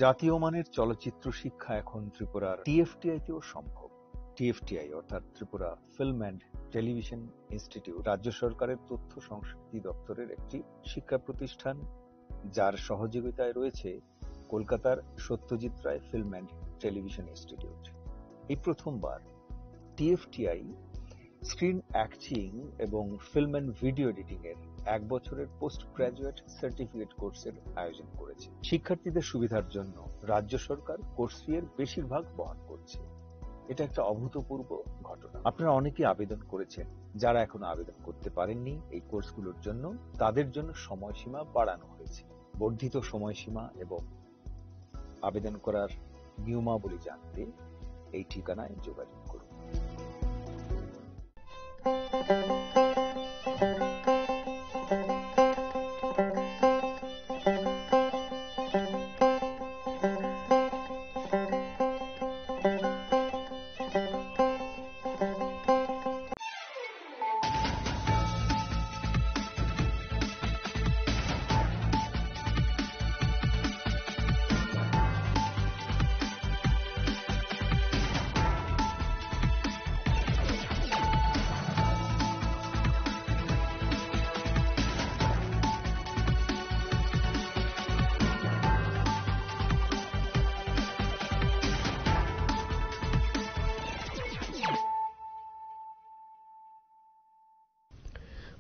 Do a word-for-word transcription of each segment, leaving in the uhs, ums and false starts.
জাতীয় মানের চলচ্চিত্র শিক্ষা এখন ত্রিপুরার টিএফটিআই তেও সম্ভব। টিএফটিআই অর্থাৎ Tripura film and television institute রাজ্য সরকারের তথ্য সংস্কৃতি দপ্তরের একটি শিক্ষা প্রতিষ্ঠান, যার সহযোগিতায় রয়েছে কলকাতার সত্যজিৎ Ray film and television institute. এই প্রথমবার টিএফটিআই স্ক্রিন অ্যাক্টিং এবং ফিল্ম অ্যান্ড ভিডিও এডিটিং এর এক বছরের পোস্ট গ্র্যাজুয়েট সার্টিফিকেট কোর্সের আয়োজন করেছে। শিক্ষার্থীদের সুবিধার জন্য রাজ্য সরকার কোর্স ফি এর বেশিরভাগ বহন করছে। এটা একটা অভূতপূর্ব ঘটনা। আপনারা অনেকেই আবেদন করেছেন, যারা এখনো আবেদন করতে পারেননি, এই কোর্সগুলোর জন্য, তাদের জন্য সময়সীমা বাড়ানো হয়েছে। বর্ধিত সময়সীমা এবং আবেদন করার নিয়মাবলী জানতে এই ঠিকানায় যোগাযোগ করুন।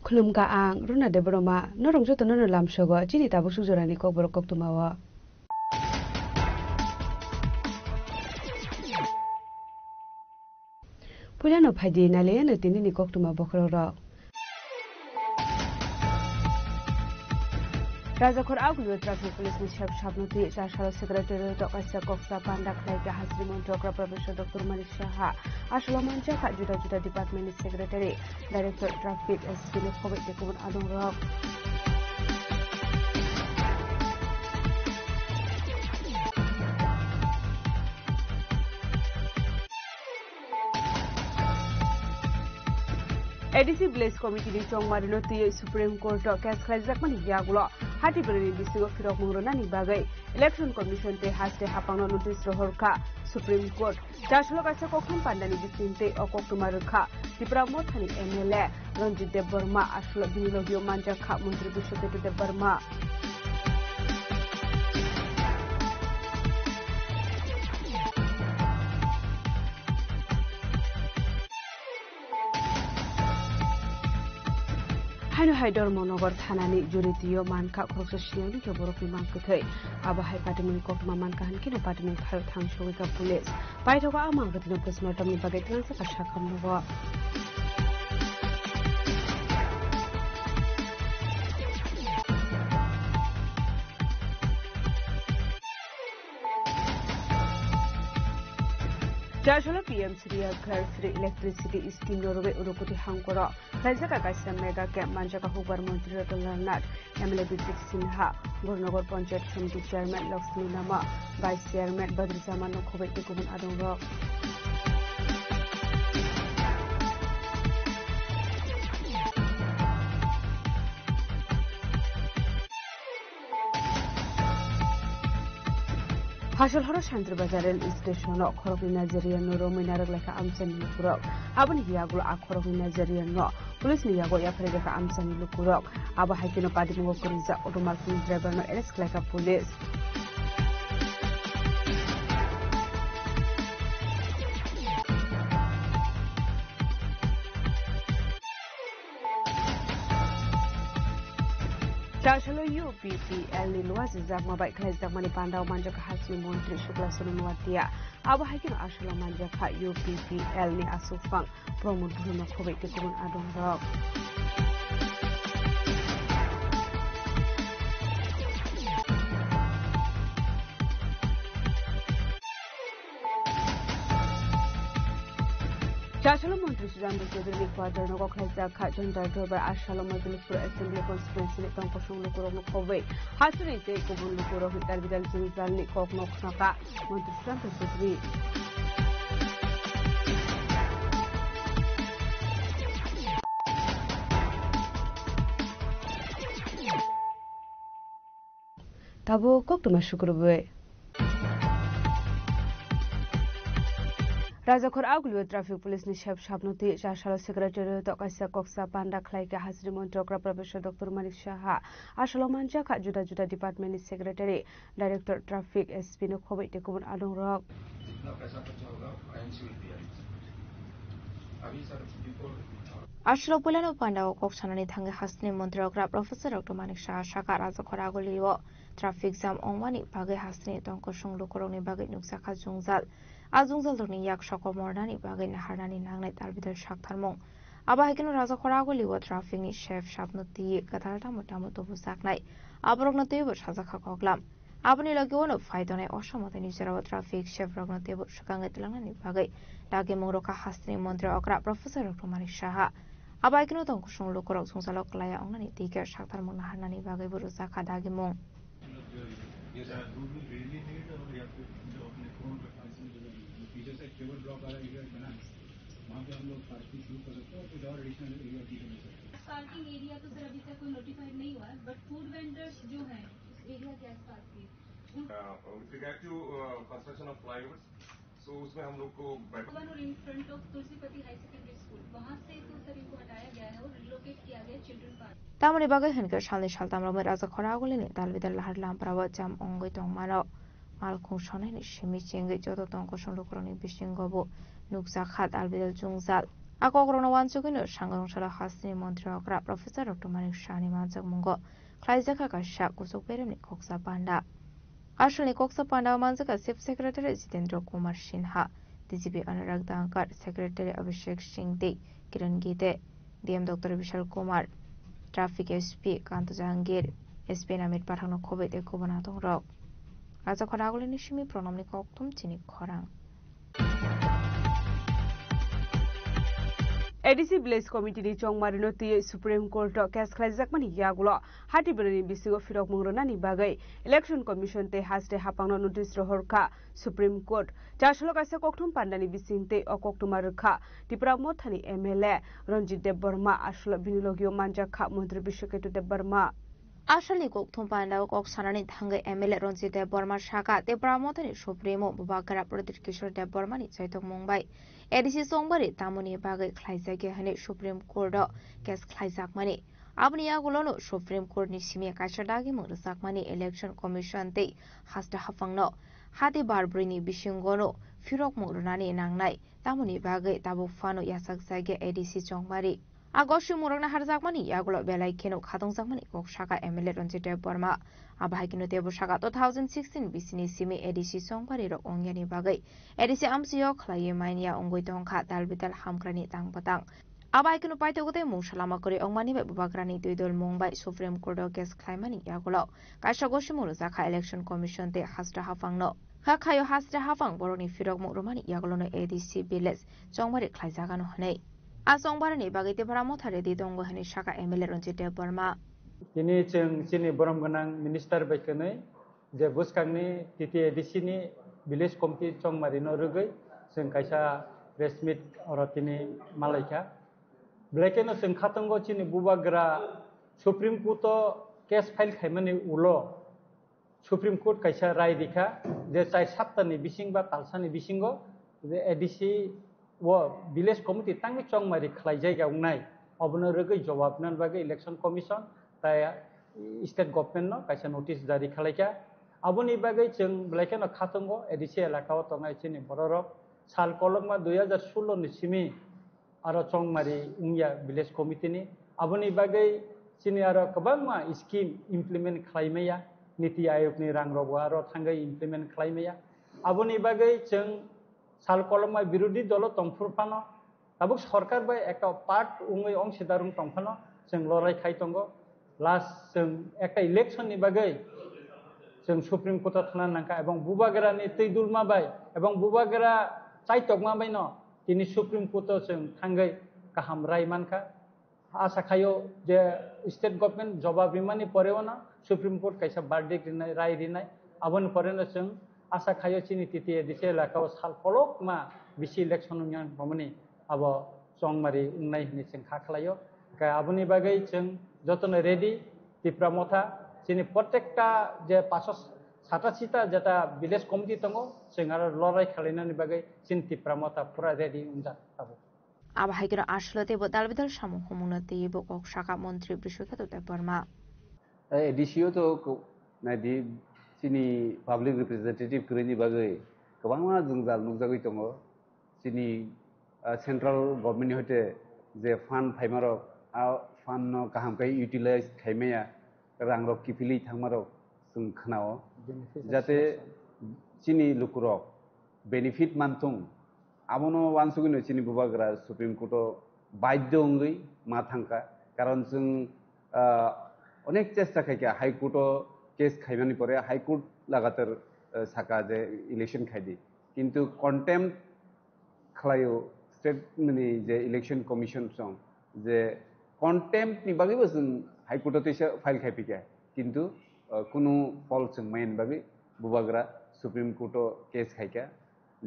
Khulumkha ang Runa Debbarma, norok jotono no lamsogo chini tabuk suk jorani kokborok koktwmao. Puilano phaidi nailaiyano tinini koktwma bokhorokrok. Rajakhor Agulio Traffic Police ni sep sapno twi Charsalo Secretariat o kaisa koksa panda khlaikha hasri montrok Professor Doctor Manik Saha. Asolo manjakha juda juda department ni secretary, director traffic, S P ni khoboi tei kubun adongrok. A D C Village Committee ni chongmarino twiwi Supreme Court o case khlaijakmani yagulo hati bwrwini bisingo phirokmung rwnani bagwi Election Commission tei haste haphangno notice rohorkha Supreme Court. Charsalo kaisa koktwma pandani bising tei o koktwma rwkha Tipra Mothani M L A Ranjit Debbarma, asolo bini logio manjakha Montri Biswaketu Debbarma. Haino hai Dharmanagar thanani juri twiwi mankha khoroksa siyangni khe borokni mang kwthwi. Abo hai patimungni koktwma mankha hwnkheno patimung thaio thang sogwikha police. Paithago a mang kwthwino postmortemni bagwi twlangsa kha sakhamnogo. Charsalo P M Shri Ghar Shri Electricity Scheme no rwgwi Unakoti hangkoro khlaijak kaisa mega camp manjak hukbar montri Ratan Lal Nath, M L A Bijit Sinha, Gurnagar Panchayat Samiti Chairman Lakshmi Nama, Vice Chairman Badri Zaman no khoboi tei kubun adongrok. Hasal horo Santri Bazar rail station o khoroknwi Nigerian no romwi narwk laikha amchaini lukurok. Aboni yagulo a khoroknwi Nigerian no police ni yago yapharwi rwkha amchaini lukurok. Abo hai kheno patimungo kwrwijak auto marking driver no arrest khlaikha police. Charsalo U P P L ni luajijakma bai khlaijakmani pandao manjakha hasni montri Shukla Sonu Noatia. Abo hai kheno asolo manjakha U P P L ni asukphang Pramod Bhuru no khoboi tei kubun adongrok. Charsalo montri Sudhantu Chaudhary ni quarter no kokhlai jakha Jantar Dorbar asalo Majlispur Assembly Constituency ni tongkosong lukurok no khoboi hasuri tei kubun lukurok ni darbidal jwngjal ni kok no khnaka montri Sudhantu Chaudhary. Tabuk koktwma sukurubui. Rajakhor Agulio Traffic Police ni sep sapno twi chasalo Secretariat o kaisa koksa panda khlai kha hasteni Montri okra Professor Doctor Manik Saha. Asalo manjakha juda juda department ni Secretary, Director Traffic, S P no khoboi tei kubun adongrok. Asalo puilano panda o kok sanani thangwi hasteni Montri okra Professor Doctor Manik Saha sakha Rajakhor Agulio traffic jam wngmani bagwi hasteni tongkosong lukurokni bagwi nukjakha jwngjal. A jwngjalrokni yak sokomornani bagwi naharnani nangnai talbidal saktharmung. Abo hai kheno Rajakhor Agulio traffic ni sep sapno twi kwtal tamo tamo tubujaknai. Aborokno twibo sajakha koklam. Aboni logi uano phai tongnai osom tei nijora o traffic sep rokno teibo swkangwi twlangnani bagwi dagimung rwkha hasteni Montri okra Professor Doctor Manik Saha. Abo hai kheno tongkosong lukurok jwngjalo kwlaiya wngnani twi khe saktharmung naharnani bagwibo rwjakha dagimung. Parking area तो सर अभी तक कोई नोटिफाइड नहीं हुआ है, but food vendors जो हैं उस एरिया के आसपास के, जो with regard to construction of flyovers, so उसमें हम लोग को बैठक वन और इन फ्रंट ऑफ तुलसीपति हाई सेकेंडरी स्कूल, वहाँ से तो सर इनको हटाया गया है और रिलोकेट किया गया children park. Tamoni bagwi hwnkhe salni saltam romwi Rajakhor Agulini talbidal lahar lamprao jam wngwi tongmano. Malkhung sonaini simi chengwi joto tongkosong lukurokni bisingo bo nukjakha talbidal jwngjal. A kokrokno uansugwino sangrong salo hasteni Montri okra Professor Doctor Manik Sahani manjakmungo khlaijakha kaisa kuchuk beremni koksa panda. Asalni koksa panda o manjakha Chief Secretary Jitendra Kumar Sinha, D G P Anurag Dangkar, Secretary Abhishek Singh tei Kiran Gite, D M Doctor Vishal Kumar, Traffic S P Kanto Jahangir, S P Namit Pathakno khoboi tei kubun adongrok. Rajakhor Agulini simi Pranamni kokthum chini khorang. A D C Village Committee ni chongmarino twiwi Supreme Court o case khlaijakmani yagulo hati bwrwini bisingo phirokmung rwnani bagwi Election Commission tei haste haphangno notice rohorkha Supreme Court. Chasalo kaisa kokthum pandani bising tei o koktwma rwkha Tipra Mothani M L A Ranjit Debbarma, asalo bini logio manjakha Montri Biswaketu Debbarma. Asalni kokthum pandao kok sanani thangwi M L A Ranjit Debbarma sakha, Tipra Mothani Supremo Bubagra Pradyut Kishore Debbarmani chaithokmung bai A D C chongbari tamoni bagwi khlaijakya hwnwi Supreme Court o case khlaijakmani. Aboni yagulono Supreme Court ni simi kaisa dagimung rwjakmani Election Commission tei haste haphangno hati bar brwi ni bisingono phirokmung rwnani nangnai, tamoni bagwi tabuk phano yachakjakya A D C chongbari. A gosimung rokna harjakmani yagulo belai kheno khatungjakmani kok sakha M L A Ranjit Debbarma. Abo hai kheno teibo sakha two thousand sixteen bisini simi A D C chongbari rok wngyani bagwi A D C amchio khlaiwi manya wngwi tongkha tal bital hamkrani tang bwtang. Abo hai kheno paithago tei mungsa lama kwrwi wngmani bai Bubagrani twi dol mung bai Supreme Court o case khlaimani yagulo kaisa gosimung rwjakha Election Commission tei haste haphangno. Kha khaio haste haphang borokni phirokmung rwmani yagulono A D C village chongbari khlaijagano hwnwi. A chongbarani bagwi Tipra Motha ready tongo hwnwi sakha M L A Ranjit Debbarma. Tini chwng chini borom gwnang minister bai kwnwi je bwskangni T T A D C ni village committee chongmarino rwgwi chwng kaisa press meet oro tini malaikha. Belai kheno chwng khatongo chini bubagra Supreme Court o case file khaimani ulo Supreme Court kaisa rai rikha je chai saptani bising ba talsani bisingo je A D C o village committee tangwi chongmari khlaijak ya wngnai, obono rwgwi jobab nani bagwi Election Commission tai State Government no kaisa notice jari khalaikha. Aboni bagwi chwng belai kheno khatongo A D C elaka o tongnai chini bororok sal kolokma dui hajar sullo ni simi aro chongmari wngya village committee ni. Aboni bagwi chini aro kwbangma scheme implement khlai maya, Niti Ayog ni rang rok bo aro thangwi implement khlai maya. Aboni bagwi chwng sal kolokma birodhi dolo tongphuru phano, tabuk sorkar bai ekta part wngwi ongsidarung tong phano chwng lorai khai tongo. Last chwng ekta election ni bagwi chwng Supreme Court o thangna nangkha ebong bubagra ni twi dulma bai ebong bubagra chaitokma bai no tini Supreme Court o chwng thangwi kaham rai mankha. Asa khaio je state government jobab rimani pore o no Supreme Court kaisa verdict rinai, rai rinai. Aboni pore no chwng asa khaio chini T T A D C elaka o sal kolokma bisi election wngya romani abo chongmari wngnai hinwi chwng kha khlaio. Khe aboni bagwi chwng jotono ready, Tipra Motha, chini protekta je paso Sata sita jeta village committee tongo, chwng aro lorai khalainani bagwi chini Tipra Motha pura ready wngjak tabuk. Abo hai kheno aswk teibo dal bidal samung humungno twiwi bo kok sakha montri Briswakheto Debbarma. A D C o to ko-, naidi chini public representative kwrwini bagwi kwbangma jwngjal nukjagwi tongo. Chini, ah, central government ni hoite je fund phaimarok, a fund no kaham khe utilize khaimaya, rangrok kiphilwi thangmarok chwng khnao. Jate chini lukurok benefit manthung, abono wansugwino chini bubagra Supreme Court o baidhyo wngwi ma thangkha. Karon chwng, ah, onek chesta khaikha High Court o case khaimani pore, High Court lagatar, ah, saka je election khaidi. Kintu contempt khlaio state ni je election commission song je contempt ni bagwi bo chwng High Court o teisa file khai phikha, kintu, uh, kunu phol chwng maya ni bagwi bubagra Supreme Court o case khaikha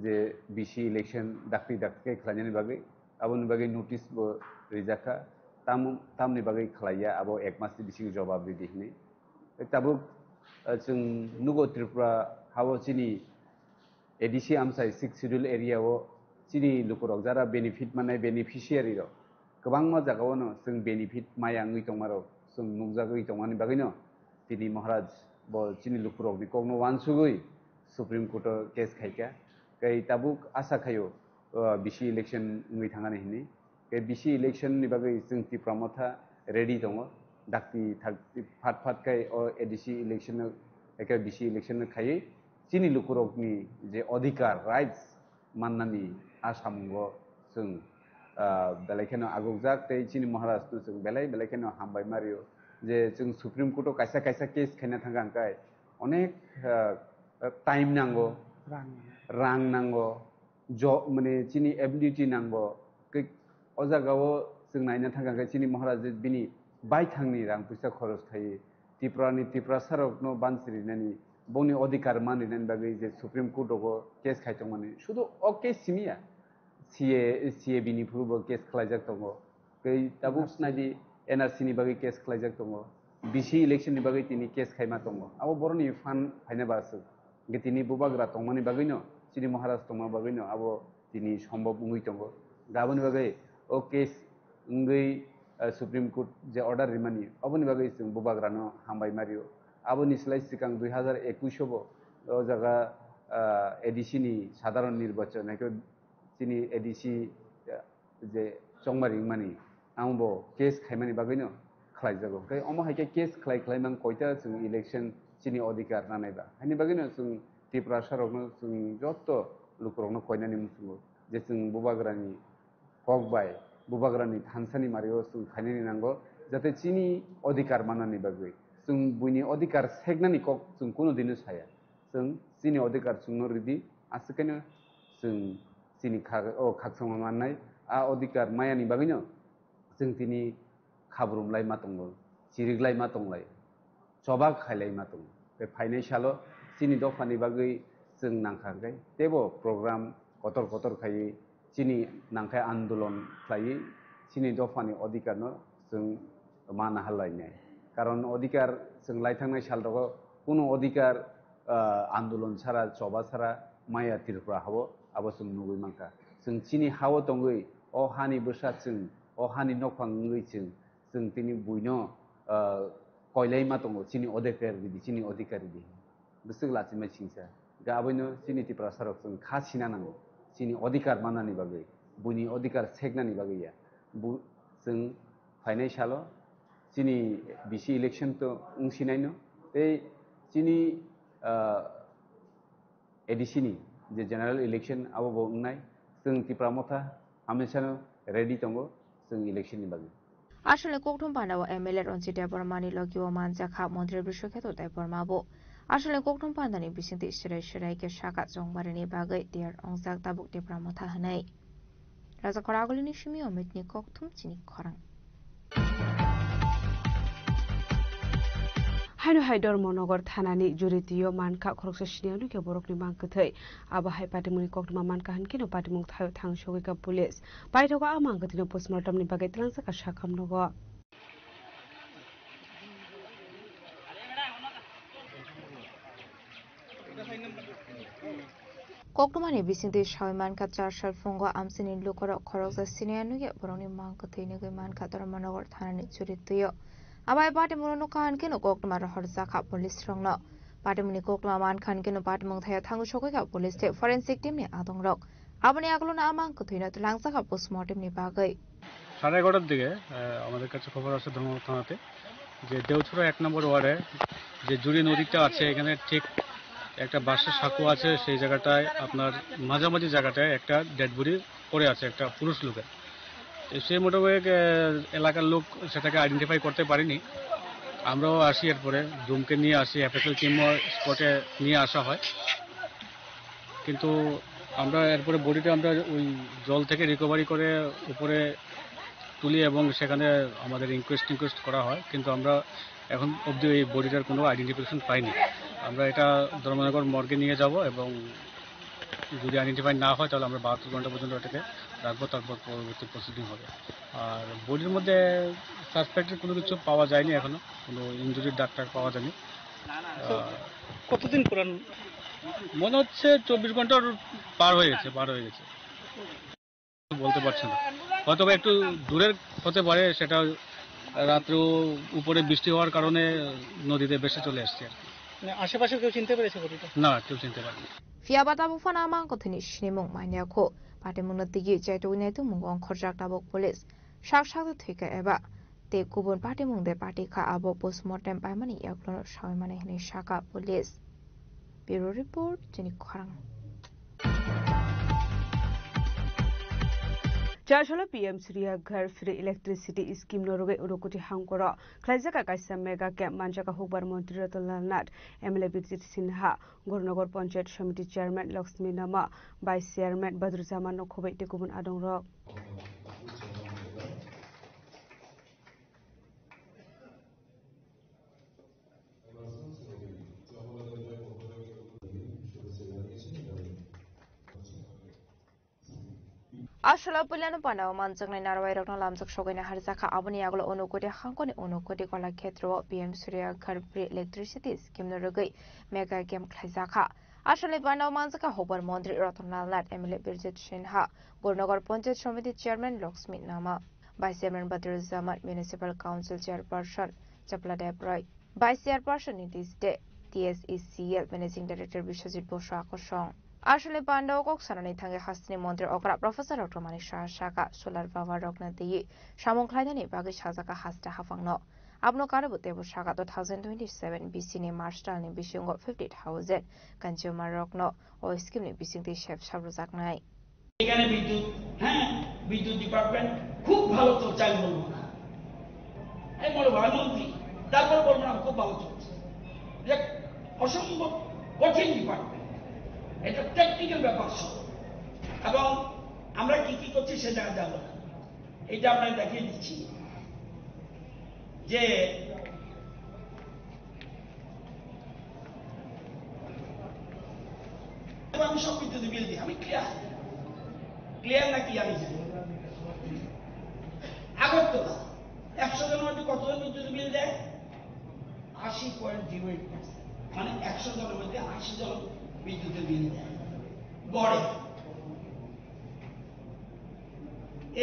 je B C election dakti dakti khe khlainani bagwi, aboni bagwi notice bo rijakha, tam, tamni bagwi khlaiya abo ek mas ni bisingo jobab ridi hinwi. Tabuk, uh, chwng nugo Tripura hao chini A D C amsai Sixth Schedule area o chini lukurok jara benefit manai beneficiary rok kwbangma jagao no chwng benefit maya wngwi tongmarok chwng nukjagwi tongmani bagwino tini Maharaj bo chini lukurokni kokno wansugwi Supreme Court o case khaikha. Tei tabuk asa khaio, uh, B C election wngwi thangani hinwi. Tei B C election ni bagwi chwng Tipra Motha ready tongo. Dakti thakti phat phat khai o A D C election no, eke B C election no khaiwi chini lukurokni je odhikar, rights mannani a samungo chwng, ah, belai kheno agukjak tei chini Maharaj no chwng belai belai kheno hambai mario je chwng Supreme Court o kaisa kaisa case khaina thangkha hwnkhe onek, ah, time nango, rang nango, rang nango, jo-, mane chini ability nango. Kei o jagao chwng naina thangkha khe chini Maharaj bini baithangni rang puisa khoros khaiwi Tripura ni Tiprasa rokno bansi rinani, bongni odhikar man rinani bagwi je Supreme Court rogo case khai tongmani, sudu o case simi ya, C A, C A B ni phuru bo case khlaijak tongo. Tei tabuk N R C. Naidi N R C ni bagwi case khlaijak tongo, B C election ni bagwi tini case khaima tongo. Abo boroni fund phaina ba aswk. Hwnkhe tini bubagra tongmani bagwino, chini Maharaj tongma bagwino abo tini sombhob wngwi tongo. Aboni bagwi o case wngwi, eh, Supreme Court je order rimani, aboni bagwi chwng bubagrano hambai mario. Aboni slai swkang dui hazar ekush o bo o jaga, eh, A D C ni sadharon nirbachon, haikhe chini A D C, eh, je chongmari wngmani, ang bo case khaimani bagwino khlaijago. Tei omo hai khe case khlai khlai mang koita chwng election chini odhikar nanai ba. Haini bagwino chwng Tiprasa rokno chwng jotto lukurokno koinani muchungo je chwng bubagrani kok bai, bubagrani thansani mario chwng khainani nango, jate chini odhikar manani bagwi. Chwng buini odhikar seknani kok chwng kunu dino saya. Chwng chini odhikar chwngno ridi, aswk khaino chwng chini khak-, o khakchangma mannai, a odhikar mayani bagwino chwng tini khabrumlai ma tongo, chiriklai ma tonglai, choba khailai ma tongo. Tei phainai salo chini dophani bagwi chwng nangkha hwnkhe teibo program kotor kotor khaiwi chini nangkhai andolon khlaiwi chini dophani odhikarno chwng ma nahar lainai. Karon odhikar chwng lai thangnai sal rogo kunu odhikar, ah, andolon sara, choba sara maya Tripura hao abo chwng nugwi mankha. Chwng chini hao tongwi o hani bwsa chwng, o hani nokphang wngwi chwng, chwng tini buino, ah, koilai ma tongo, chini odhikar ridi, chini odhikar ridi. Bwswk lachimai singsa. Ga aboino chini Tiprasa rok chwng kha sina nango. Chini odhikar mannani bagwi, buini odhikar seknani bagwi ya. Bu-, chwng phainai salo chini B C election to wng sinaino. Tei chini, ah, A D C ni je general election abo bo wngnai. Chwng Tipra Motha hamesano ready tongo chwng election ni bagwi. Aswkni kokthum panda o M L A Ranjit Debbarma ni logi o manjakha montri Briswakheto Debbarma bo. Aswkni kokthum panda ni bisingtwi swrai swrai khe saka chongmari ni bagwi tiyar wngjak tabuk Tipra Motha hwnwi. Raja Khoraguli ni simi Amit ni kokthum chini khorang. Haino hai Dharmanagar thanani juri twi o mankha khoroksa sini ano khe borokni mang kwthwi. Abo hai patimungni koktwma mankha hinkhe no patimung thaio thang sogwi kha police. Paithago a mang kwthwino postmortem ni bagwi twlangsa kha sakham nogo. Koktwmani bisingtwi sawi mankha, char sal phungo amchaini lukurok khoroksa siniya nukya borokni mang kwthwi nugwi mankha Dharmanagar thanani churi twio. Abai patimungno nukha hinkhe no koktwma rohorjakha police rokno. Patimungni koktwma mankha hinkhe no patimung thaya thango sokwi kha police tei forensic team ni adongrok. Aboni agulno a mang kwthwino twlangjakha postmortem ni bagwi. সাড়ে এগারোটার দিকে, আহ, আমাদের কাছে খবর আসে ধর্মনগর থানাতে যে দেওছড়া এক নম্বর ওয়ার্ডে যে জুড়ি নদীটা আছে, এখানে ঠিক একটা বাঁশের সাঁকো আছে, সেই জায়গাটায় আপনার মাঝামাঝি জায়গাটায় একটা ডেড বডি পড়ে আছে একটা পুরুষ লোকের। তো সেই মোতাবেক, আহ, এলাকার লোক সেটাকে আইডেন্টিফাই করতে পারেনি। আমরাও আসি, এরপরে ডুমকে নিয়ে আসি, এফএসএল টিমও স্পটে নিয়ে আসা হয়। কিন্তু আমরা এরপরে বডিটা আমরা ওই জল থেকে রিকভারি করে উপরে তুলি এবং সেখানে আমাদের ইনকোয়েস্ট টিনকোয়েস্ট করা হয়, কিন্তু আমরা এখন অবধি এই বডিটার কোনো আইডেন্টিফিকেশন পাইনি। আমরা এটা ধর্মনগর মর্গে নিয়ে যাব এবং যদি আইডেন্টিফাই না হয়, তাহলে আমরা বাহাত্তর ঘন্টা পর্যন্ত এটাকে রাখবো, তারপর পরবর্তী প্রসিডিং হবে। আর বডির মধ্যে সাসপেক্টেড কোনো কিছু পাওয়া যায়নি এখনো, কোনো ইনজুরির ডাক্তার পাওয়া যায়নি। আহ, কতদিন পুরান? মনে হচ্ছে চব্বিশ ঘন্টার পার হয়ে গেছে, পার হয়ে গেছে। বলতে পারছি না, হয়তো বা একটু দূরের হতে পারে, সেটা রাত্রেও উপরে বৃষ্টি হওয়ার কারণে নদীতে ভেসে চলে আসছে আর কি। মানে আশেপাশে কেউ চিনতে পেরেছে বডিটা? না, কেউ চিনতে পারেনি। Phiya ba tabuk phano a mang kwthwini sinimung manya kho. Patimungno twiwi chaitugwi naitukmungo ongkhorjak tabuk police. Sak sakni thwikha eba tei kubun patimung de patikha, abo postmortem paimani yaklono sawi mani hinwi sakha police. Bureau report, chini khorang. Chasala P M Surya Ghar Free Electricity Scheme no rwgwi Unakoti hangkoro khlaijak kaisa mega camp manjak hukbar Montri Ratan Lal Nath, M L A Birjit Sinha, Gornogor Panchayat Samiti Chairman Lakshmi Nama, Vice Chairman Badruzzaman no khoboi tei kubun adongrok. Aswlao puilano pandao manjaknai narwairokno lamjak sogaina harjakha. Aboni yagulo Unakoti hangkoni Unakoti Kolakhetrao P M Surya Ghar Free Electricity Scheme no rwgwi mega camp khlaijakha. Aswlani pandao manjakha hukbar montri Ratan Lal Nath, M L A Birjit Sinha, Gornogor Panchayat Samiti Chairman Lakshmi Nama, Vice Chairman Badruzzaman, Municipal Council Chairperson Chapla Debroy, Vice Chairperson Nitish De, T S E C L Managing Director Biswajit Bosu Akosong. Aswlani pandao kok sanani thangwi hasteni montri okra Professor Doctor Manik Saha sakha, solar power rokno twiwi samung khlainani bagwi sajakha haste haphangno. Abono karwi bo teibo sakha, two thousand twenty-seven B C ni March talni bisingo fifty thousand consumer rokno o scheme ni bisingtwi sep sabrwjaknai. এখানে বিদ্যুৎ, হ্যাঁ, বিদ্যুৎ ডিপার্টমেন্ট খুব ভালো চলছে, আমি বলবো না, আমি বলবো, আমি মন্ত্রী, তারপর বলবো না, খুব ভালো চলছে। যে অসম্ভব কঠিন ডিপার্টমেন্ট, এটা টেকনিক্যাল ব্যাপার সব। এবং আমরা কি কি করছি সে জায়গায় যাবো না, এটা আমরা দেখিয়ে দিচ্ছি যে আমি সব বিদ্যুৎ বিল দিই, আমি ক্লিয়ার, ক্লিয়ার নাকি আমি জানি। আগরতলা একশো জনের মধ্যে কতজন বিদ্যুৎ বিল দেয়? আশি পয়েন্ট জিরো এইট পার্সেন্ট, মানে একশো জনের মধ্যে আশি জন বিদ্যুতের বিল দেয় গড়ে।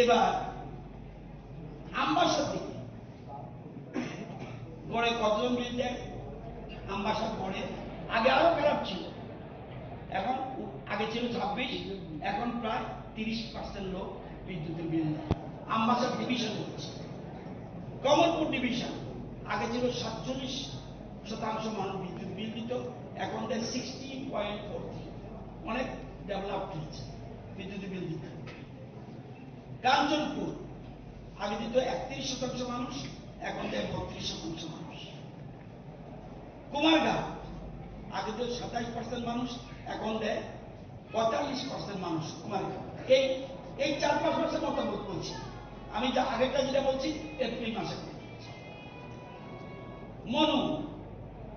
এবার আমবাসার দিকে গড়ে কতজন বিল দেয়? আমবাসার গড়ে আগে আরো খারাপ ছিল, এখন আগে ছিল ছাব্বিশ, এখন প্রায় তিরিশ পার্সেন্ট লোক বিদ্যুতের বিল দেয়। আমবাসা ডিভিশন হচ্ছে, কমলপুর ডিভিশন আগে ছিল সাতচল্লিশ শতাংশ মানুষ বিদ্যুৎ বিল দিত, এখন দেয় সিক্সটি পয়েন্ট ফোর থ্রি। অনেক ডেভেলপড হয়েছে বিদ্যুৎ বিল দিতে। কাঞ্চনপুর আগে দিত একত্রিশ শতাংশ মানুষ, এখন দেয় বত্রিশ শতাংশ মানুষ। কুমারঘাট আগে তো সাতাইশ পার্সেন্ট মানুষ, এখন দেয় পঁয়তাল্লিশ পার্সেন্ট মানুষ কুমারঘাট। এই, এই চার পাঁচ মাসের মতামত বলছি আমি, যা আগেরটা যেটা বলছি এপ্রিল মাসে। মনু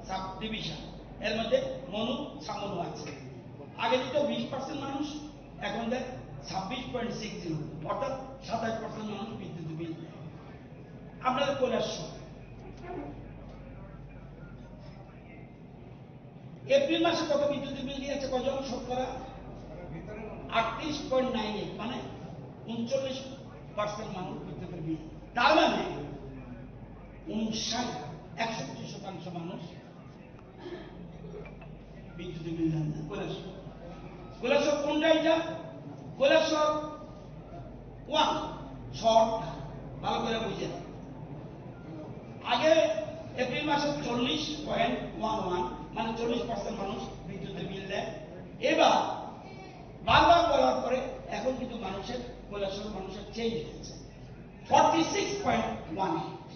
সাব ডিভিশন, এর মধ্যে মনু সামনু আছে। আগে দিত বিশ পার্সেন্ট মানুষ, এখন দেয় ছাব্বিশ পয়েন্ট সিক্স জিরো, অর্থাৎ সাতাশ পার্সেন্ট মানুষ বিদ্যুৎ বিল দেয়। আপনাদের কৈলাসহর এপ্রিল মাসে কত বিদ্যুৎ বিল দিয়েছে কজন শতকরা? আটত্রিশ পয়েন্ট নাইন এইট, মানে ঊনচল্লিশ পার্সেন্ট মানুষ বিদ্যুতের বিল। তার মানে ঊনষাট, একষট্টি শতাংশ মানুষ বিদ্যুতের বিল দেন না। কৈলাসহর, কৈলাসহর কোনটা এটা? কৈলাসহর ওয়ান, শহরটা ভালো করে বুঝেন। আগে এপ্রিল মাসে চল্লিশ পয়েন্ট ওয়ান ওয়ান, মানে চল্লিশ পার্সেন্ট মানুষ বিদ্যুতের বিল দেয়। এবার বারবার বলার পরে এখন কিন্তু মানুষের, কৈলাসহর মানুষের চেঞ্জ হয়েছে, forty six point one eight.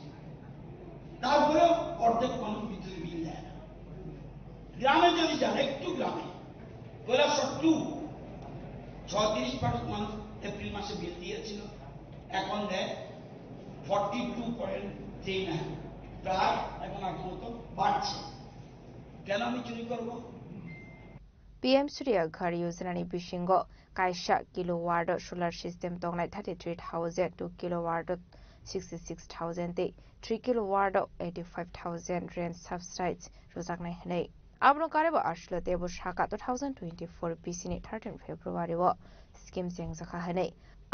তারপরেও অর্ধেক মানুষ বিদ্যুতের বিল দেয় না। গ্রামে যদি যান, একটু গ্রামে, কৈলাসহর টু, ছত্রিশ পার্সেন্ট মানুষ এপ্রিল মাসে বিল দিয়েছিল, এখন দেয় forty two point three nine. প্রায় এখন আগের মতো বাড়ছে। কেন আমি চুরি করব? P M Surya Ghar Yojana ni bisingo kaisa kilowatt o solar system tongnai thirty three thousand, two kilowatt o sixty six thousand tei three kilowatt o eighty five thousand rent subsidies rwjaknai hwnwi. Abono karwi bo aswk teibo saka two thousand twenty four bisini thirteen February o scheme chengjakha hwnwi.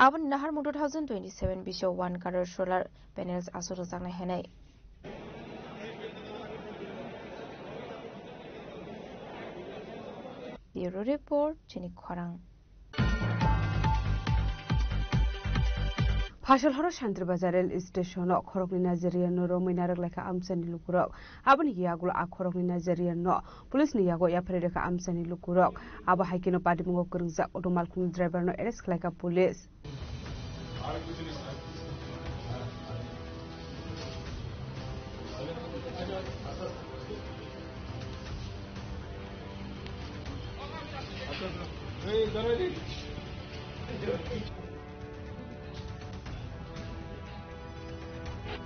Aboni naharmung two thousand twenty seven bisio one crore solar panels aswk rwjaknai hwnwi. Bureau Report, chini khorang. Phasal horo Shantir Bazar rail station o khoroknwi Nigerian no romwi narwk laikha amchaini lukurok. Aboni yagulo a khoroknwi Nigerian no police ni yago yapharwi rwkha amchaini lukurok. Abo hai kheno patimungo kwrwngjak auto malkhungni driver no arrest khlaikha police.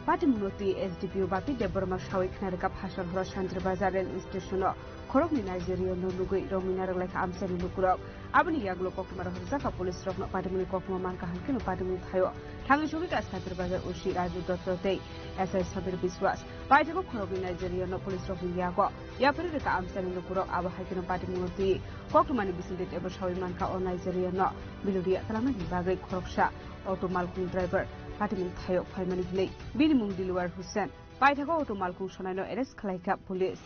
Patimungno twi S D P O Bapi Debbarma sawi khna rwkha phasal horo Shantir Bazar rail station o khoroknwi Nigerian no nugwi romwi narwk laikha amchaini lukurok. Aboni yagulo koktwma rohorjak kha police rokno. Patimungni koktwma mankha hwnkhe no patimung thaio thangwi sogwi kha Shantir Bazar O C Raju Dotto tei S I Samir Biswas. Paithakgo khoroknwi Nigerian no police rokni yago yapharwi rwkha amchaini lukurok. Abo hai kheno patimungno twi koktwmani bisingtwi teibo sawi mankha o Nigerian no biludia twlangnani bagwi khoroksa auto malkhung driver patimung thaio phaimani hwnwi. Bini mung Dilwar Hussain. Paithakgo auto malkhung sonaino arrest khlaikha police.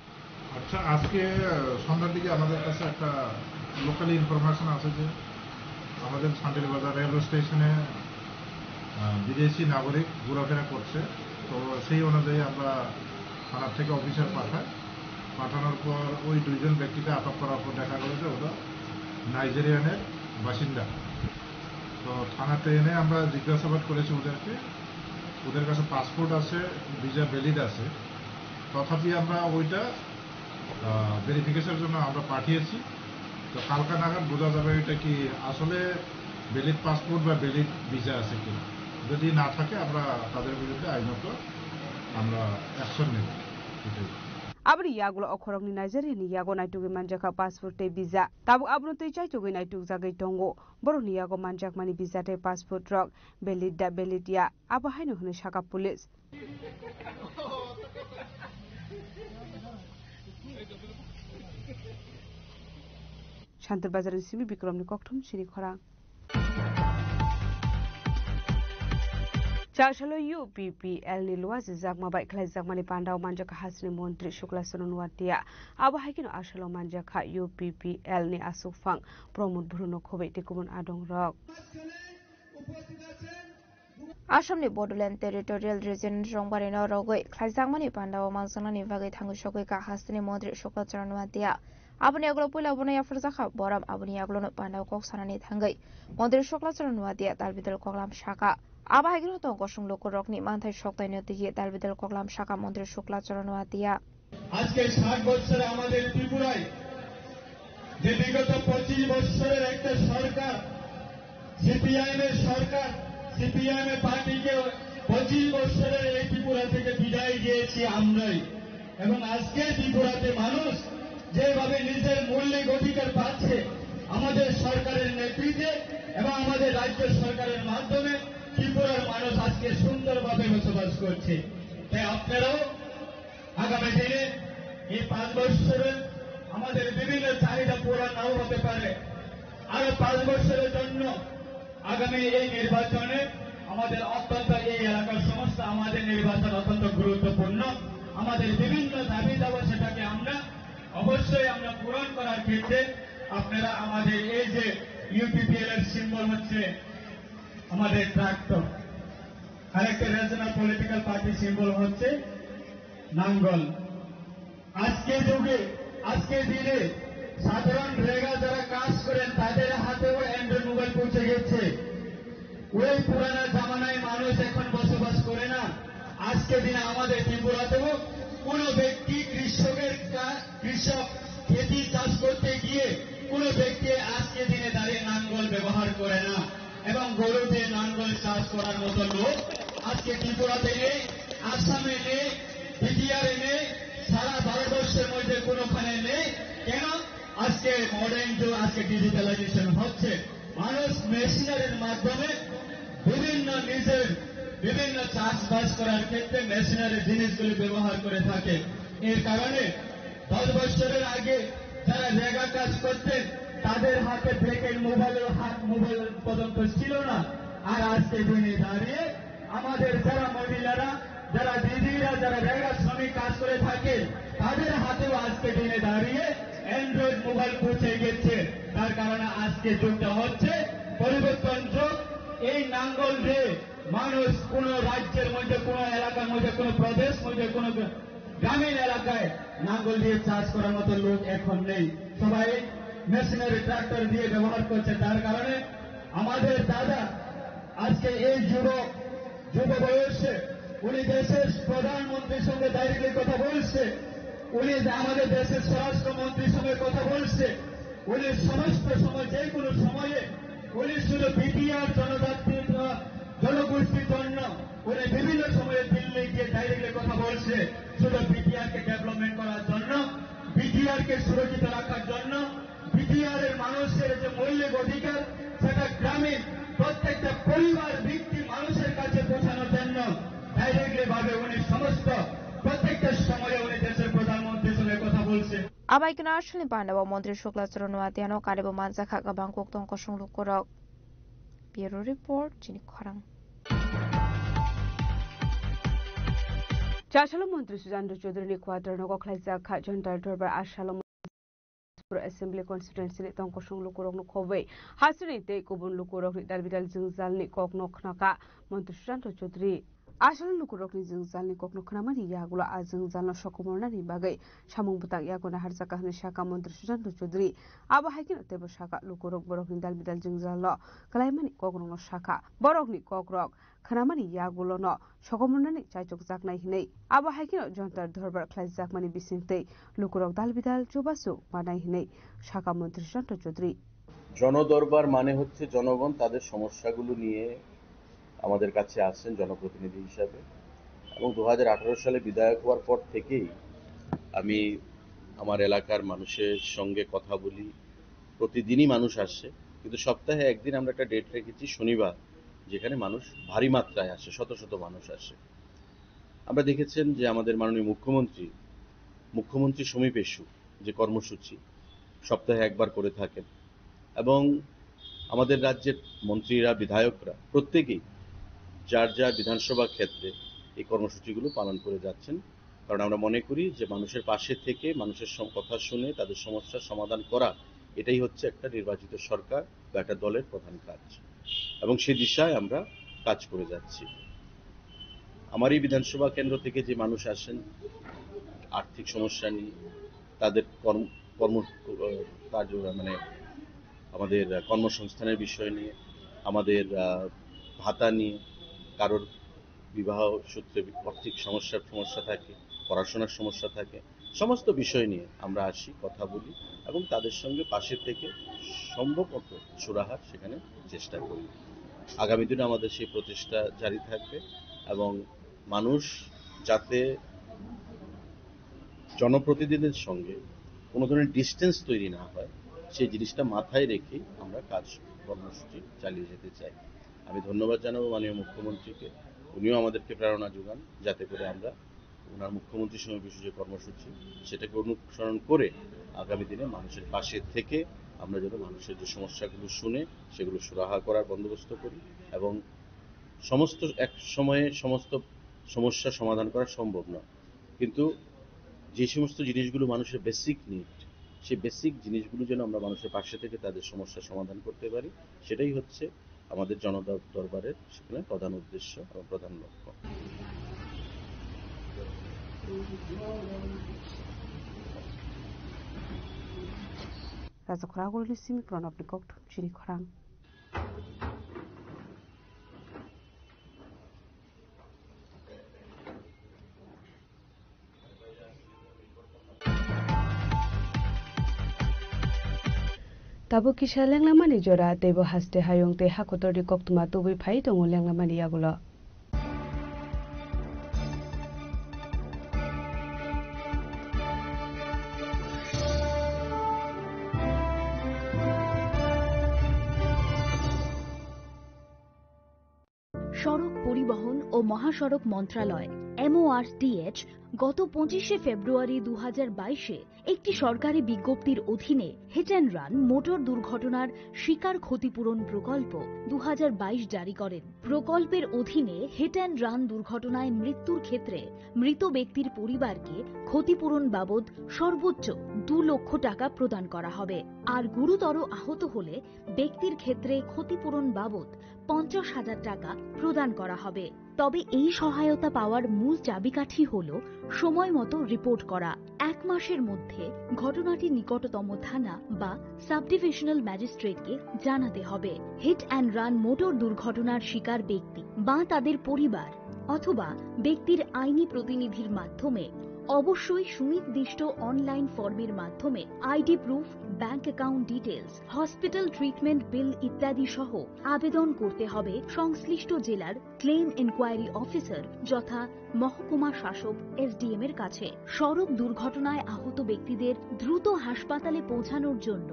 আচ্ছা, আজকে, আহ, সন্ধ্যার দিকে আমাদের কাছে একটা local information আছে যে আমাদের শান্তির বাজার রেলওয়ে স্টেশনে, আহ, বিদেশি নাগরিক ঘোরাফেরা করছে। তো সেই অনুযায়ী আমরা থানার থেকে অফিসার পাঠাই। পাঠানোর পর ওই দুইজন ব্যক্তিকে আটক করার পর দেখা গেল যে ওরা নাইজেরিয়ানের বাসিন্দা। তো থানাতে এনে আমরা জিজ্ঞাসাবাদ করেছি ওদেরকে। ওদের কাছে পাসপোর্ট আছে, ভিসা ভ্যালিড আছে, তথাপি আমরা ওইটা, আহ, ভেরিফিকেশনের জন্য আমরা পাঠিয়েছি। তো কালকা নাগাদ বোঝা যাবে এটা কি আসলে ভ্যালিড পাসপোর্ট বা ভ্যালিড ভিসা আছে কিনা। যদি না থাকে, আমরা তাদের বিরুদ্ধে আইনত আমরা অ্যাকশন নেব। এটাই। Aboni yagulo o khoroknwi Nigerian ni yago naitugwi manjakha passport tei visa. Tabuk abono twi chaitugwi naitukjagwi tongo. Borokni yago manjakmani visa tei passport rok valid da valid ya, abo haino hwnwi sakha police. Shantir Bazarni simi Bikramni kokthum chini khorang. Chasalo U P P L ni luajijakma bai khlaijakmani pandao manjakha hasteni montri Shukla Charan Noatia. Abo hai kheno asalo manjakha U P P L ni aswkphang Pramod Bhruno khobwi tei kubun adongrok. Assamni Bodoland Territorial Region Rongbarino rogwi khlaijakmani pandao mangjaknani bagwi thangwi sogwi kha hasteni montri Shukla Charan Noatia. Aboni yagulo puila bono yapharjakha borom, aboni yagulono pandao kok sanani thangwi montri Shukla Charan Noatia dalbidal koklam sakha. Abo hai kheno tongo kosong lukurokni manthai soktaino twiwi dalbidal koklam sakha montri Shukla Charan Noatia. আজকে ষাট বছরে আমাদের ত্রিপুরায় যে বিগত পঁচিশ বছরের একটা সরকার, সিপিআইএম এর সরকার, সিপিআইএম এর পার্টিকে পঁচিশ বছরের এই ত্রিপুরা থেকে বিদায় দিয়েছি আমরাই। এবং আজকে ত্রিপুরাতে মানুষ যেভাবে নিজের মৌলিক অধিকার পাচ্ছে, আমাদের সরকারের নেতৃত্বে এবং আমাদের রাজ্য সরকারের মাধ্যমে ত্রিপুরার মানুষ আজকে সুন্দরভাবে বসবাস করছে। তাই আপনারাও আগামী দিনে এই পাঁচ বছরে আমাদের বিভিন্ন চাহিদা পূরণ নাও হতে পারে, আরো পাঁচ বছরের জন্য আগামী এই নির্বাচনে আমাদের অত্যন্ত, এই এলাকার সমস্ত আমাদের নির্বাচন অত্যন্ত গুরুত্বপূর্ণ। আমাদের বিভিন্ন দাবি দাবা, সেটাকে আমরা অবশ্যই আমরা পূরণ করার ক্ষেত্রে আপনারা আমাদের এই যে ইউপিপিএল এর সিম্বল হচ্ছে আমাদের ট্রাক্টর, আরেকটা রিজিওনাল পলিটিক্যাল পার্টি সিম্বল হচ্ছে নাঙ্গল। আজকে যুগে, আজকে দিনে সাধারণ রেগা যারা কাজ করেন, তাদের হাতেও অ্যান্ড্রয়েড মোবাইল পৌঁছে গেছে। ওই পুরানা জামানায় মানুষ এখন বসবাস করে না। আজকে দিনে আমাদের ত্রিপুরাতেও কোনো ব্যক্তি কৃষকের কা-, কৃষক খেতি চাষ করতে গিয়ে কোনো ব্যক্তি আজকে দিনে দাঁড়িয়ে নাঙ্গল ব্যবহার করে না এবং গরু দিয়ে নাঙ্গল চাষ করার মতো লোক আজকে ত্রিপুরাতে নেই, আসামে নেই, বিটিআরে নেই, সারা ভারতবর্ষের মধ্যে কোনোখানে নেই। কেন? আজকে মডার্ন যুগ, আজকে ডিজিটালাইজেশন হচ্ছে। মানুষ মেশিনারির মাধ্যমে বিভিন্ন নিজের বিভিন্ন চাষবাস করার ক্ষেত্রে মেশিনারি জিনিসগুলি ব্যবহার করে থাকে। এর কারণে দশ বছরের আগে যারা রেগা কাজ করতেন, তাদের হাতে ব্ল্যাক এন্ড মোবাইল, হাত মোবাইল পর্যন্ত ছিল না। আর আজকে দিনে দাঁড়িয়ে আমাদের যারা মহিলারা, যারা দিদিরা, যারা রেগা শ্রমিক কাজ করে থাকে, তাদের হাতেও আজকে দিনে দাঁড়িয়ে অ্যান্ড্রয়েড মোবাইল পৌঁছে গেছে। তার কারণে আজকে যুগটা হচ্ছে পরিবর্তন যুগ। এই নাঙ্গল দিয়ে মানুষ কোনো রাজ্যের মধ্যে, কোনো এলাকার মধ্যে, কোনো প্রদেশ মধ্যে, কোনো গ্রামীণ এলাকায় নাঙ্গল দিয়ে চাষ করার মতো লোক এখন নেই। সবাই মেশিনারি ট্রাক্টর দিয়ে ব্যবহার করছে। তার কারণে আমাদের দাদা আজকে এই যুবক, যুব বয়সে উনি দেশের প্রধানমন্ত্রীর সঙ্গে ডাইরেক্টলি কথা বলছে, উনি যে আমাদের দেশের স্বরাষ্ট্র মন্ত্রীর সঙ্গে কথা বলছে, উনি সমস্ত সময়, যে কোনো সময়ে উনি শুধু বিটিআর জনজাতি, জনগোষ্ঠীর জন্য উনি বিভিন্ন সময়ে দিল্লি গিয়ে ডাইরেক্টলি কথা বলছে, শুধু বিটিআর কে ডেভেলপমেন্ট করার জন্য, বিটিআর কে সুরক্ষিত রাখার জন্য, বিটিআর এর মানুষের যে মৌলিক অধিকার, সেটা গ্রামীণ প্রত্যেকটা পরিবার ভিত্তিক মানুষের কাছে পৌঁছানোর জন্য ডাইরেক্টলি ভাবে উনি সমস্ত প্রত্যেকটা সময়ে উনি দেশের প্রধানমন্ত্রীর সঙ্গে কথা বলছে। Abaikeno Arsalni Pandao Montri Shukla Charan Noatia no karibo manjakha kwbang kok tong kosong lukurok. Bureau Report, chini khorang. Chasalo Montri Sujanto Chaudhary ni Quadra nogo khlaijak kha Jantar Dorbar Asalo Assembly Constituency ni tongkosong lukurokno khobwi hasini tei kubun lukurokni dalbidal jwngjalni kokno khnakha Montri Sujanto Chaudhary. Asalo lukurokni jwngjalni kokno khnamani yagulo a jwngjalno sokomornani bagwi samung bwtang yago naharjakha hwnwi sakha Montri Sujanto Chaudhary. Abo hai kheno teibo sakha lukurok borokni dalbidal jwngjalno kwlaimani kokrokno sakha. Borokni kokrok khnamani yagulono sokomornani chaichokjaknai hwnwi. Abo hai kheno Jantar Dorbar khlaijakmani bisingtwi lukurok dalbidal chubachu manai hwnwi sakha Montri Sujanto Chaudhary. জনদরবার মানে হচ্ছে জনগণ তাদের সমস্যাগুলো নিয়ে আমাদের কাছে আসেন জনপ্রতিনিধি হিসাবে। এবং দু হাজার আঠারো সালে বিধায়ক হওয়ার পর থেকেই আমি আমার এলাকার মানুষের সঙ্গে কথা বলি। প্রতিদিনই মানুষ আসছে, কিন্তু সপ্তাহে একদিন আমরা একটা ডেট রেখেছি শনিবার, যেখানে মানুষ ভারী মাত্রায় আসে, শত শত মানুষ আসে। আমরা দেখেছেন যে আমাদের মাননীয় মুখ্যমন্ত্রী, মুখ্যমন্ত্রী সমীপেষু যে কর্মসূচি সপ্তাহে একবার করে থাকেন, এবং আমাদের রাজ্যের মন্ত্রীরা, বিধায়করা প্রত্যেকেই যার যার বিধানসভা ক্ষেত্রে এই কর্মসূচিগুলো পালন করে যাচ্ছেন। কারণ আমরা মনে করি যে মানুষের পাশে থেকে মানুষের সম-, কথা শুনে তাদের সমস্যার সমাধান করা, এটাই হচ্ছে একটা নির্বাচিত সরকার বা একটা দলের প্রধান কাজ, এবং সে দিশায় আমরা কাজ করে যাচ্ছি। আমার এই বিধানসভা কেন্দ্র থেকে যে মানুষ আসেন আর্থিক সমস্যা নিয়ে, তাদের কর্ম, কর্ম, আহ, কার্য, মানে আমাদের কর্মসংস্থানের বিষয় নিয়ে, আমাদের, আহ, ভাতা নিয়ে, কারোর বিবাহ সূত্রে আর্থিক সমস্যার সমস্যা থাকে, পড়াশোনার সমস্যা থাকে, সমস্ত বিষয় নিয়ে আমরা আসি, কথা বলি এবং তাদের সঙ্গে পাশে থেকে সম্ভবত সুরাহার সেখানে চেষ্টা করি। আগামী দিনে আমাদের সেই প্রচেষ্টা জারি থাকবে এবং মানুষ যাতে জনপ্রতিনিধিদের সঙ্গে কোনো ধরনের ডিস্টেন্স তৈরি না হয়, সেই জিনিসটা মাথায় রেখেই আমরা কাজ কর্মসূচি চালিয়ে যেতে চাই। আমি ধন্যবাদ জানাবো মাননীয় মুখ্যমন্ত্রীকে, উনিও আমাদেরকে প্রেরণা যোগান যাতে করে আমরা ওনার মুখ্যমন্ত্রী সমাবেশ যে কর্মসূচি, সেটাকে অনুসরণ করে আগামী দিনে মানুষের পাশে থেকে আমরা যেন মানুষের যে সমস্যাগুলো শুনে সেগুলো সুরাহা করার বন্দোবস্ত করি, এবং সমস্ত এক সময়ে সমস্ত সমস্যা সমাধান করা সম্ভব নয়, কিন্তু যে সমস্ত জিনিসগুলো মানুষের বেসিক নিড, সেই বেসিক জিনিসগুলো যেন আমরা মানুষের পাশে থেকে তাদের সমস্যা সমাধান করতে পারি, সেটাই হচ্ছে আমাদের জনদর-, দরবারের সেখানে প্রধান উদ্দেশ্য এবং প্রধান লক্ষ্য। Raja Khorang Agulini simi Pranabni kokthum chini khorang. Tabuk kisa lenglamani jora, teibo haste hayung tei hakotorni koktwma tubui phai tongo lenglamani yagulo. সড়ক পরিবহন ও মহাসড়ক মন্ত্রণালয়, এমওআরটিএইচ, গত পঁচিশে ফেব্রুয়ারি দু হাজার বাইশে একটি সরকারি বিজ্ঞপ্তির অধীনে হিট অ্যান্ড রান মোটর দুর্ঘটনার শিকার ক্ষতিপূরণ প্রকল্প দু হাজার বাইশ জারি করেন। প্রকল্পের অধীনে হিট অ্যান্ড রান দুর্ঘটনায় মৃত্যুর ক্ষেত্রে মৃত ব্যক্তির পরিবারকে ক্ষতিপূরণ বাবদ সর্বোচ্চ দু লক্ষ টাকা প্রদান করা হবে। আর গুরুতর আহত হলে ব্যক্তির ক্ষেত্রে ক্ষতিপূরণ বাবদ পঞ্চাশ হাজার টাকা প্রদান করা হবে। তবে এই সহায়তা পাওয়ার মূল চাবিকাঠি হল সময় মতো রিপোর্ট করা। এক মাসের মধ্যে ঘটনাটি নিকটতম থানা বা সাব ডিভিশনাল ম্যাজিস্ট্রেটকে জানাতে হবে। হিট অ্যান্ড রান মোটর দুর্ঘটনার শিকার ব্যক্তি বা তাদের পরিবার অথবা ব্যক্তির আইনি প্রতিনিধির মাধ্যমে অবশ্যই সুনির্দিষ্ট অনলাইন ফর্মের মাধ্যমে ID proof, bank account details, hospital treatment bill ইত্যাদি সহ আবেদন করতে হবে সংশ্লিষ্ট জেলার ক্লেম এনকোয়ারি অফিসার, যথা মহকুমা শাসক, এসডিএম এর কাছে। সড়ক দুর্ঘটনায় আহত ব্যক্তিদের দ্রুত হাসপাতালে পৌঁছানোর জন্য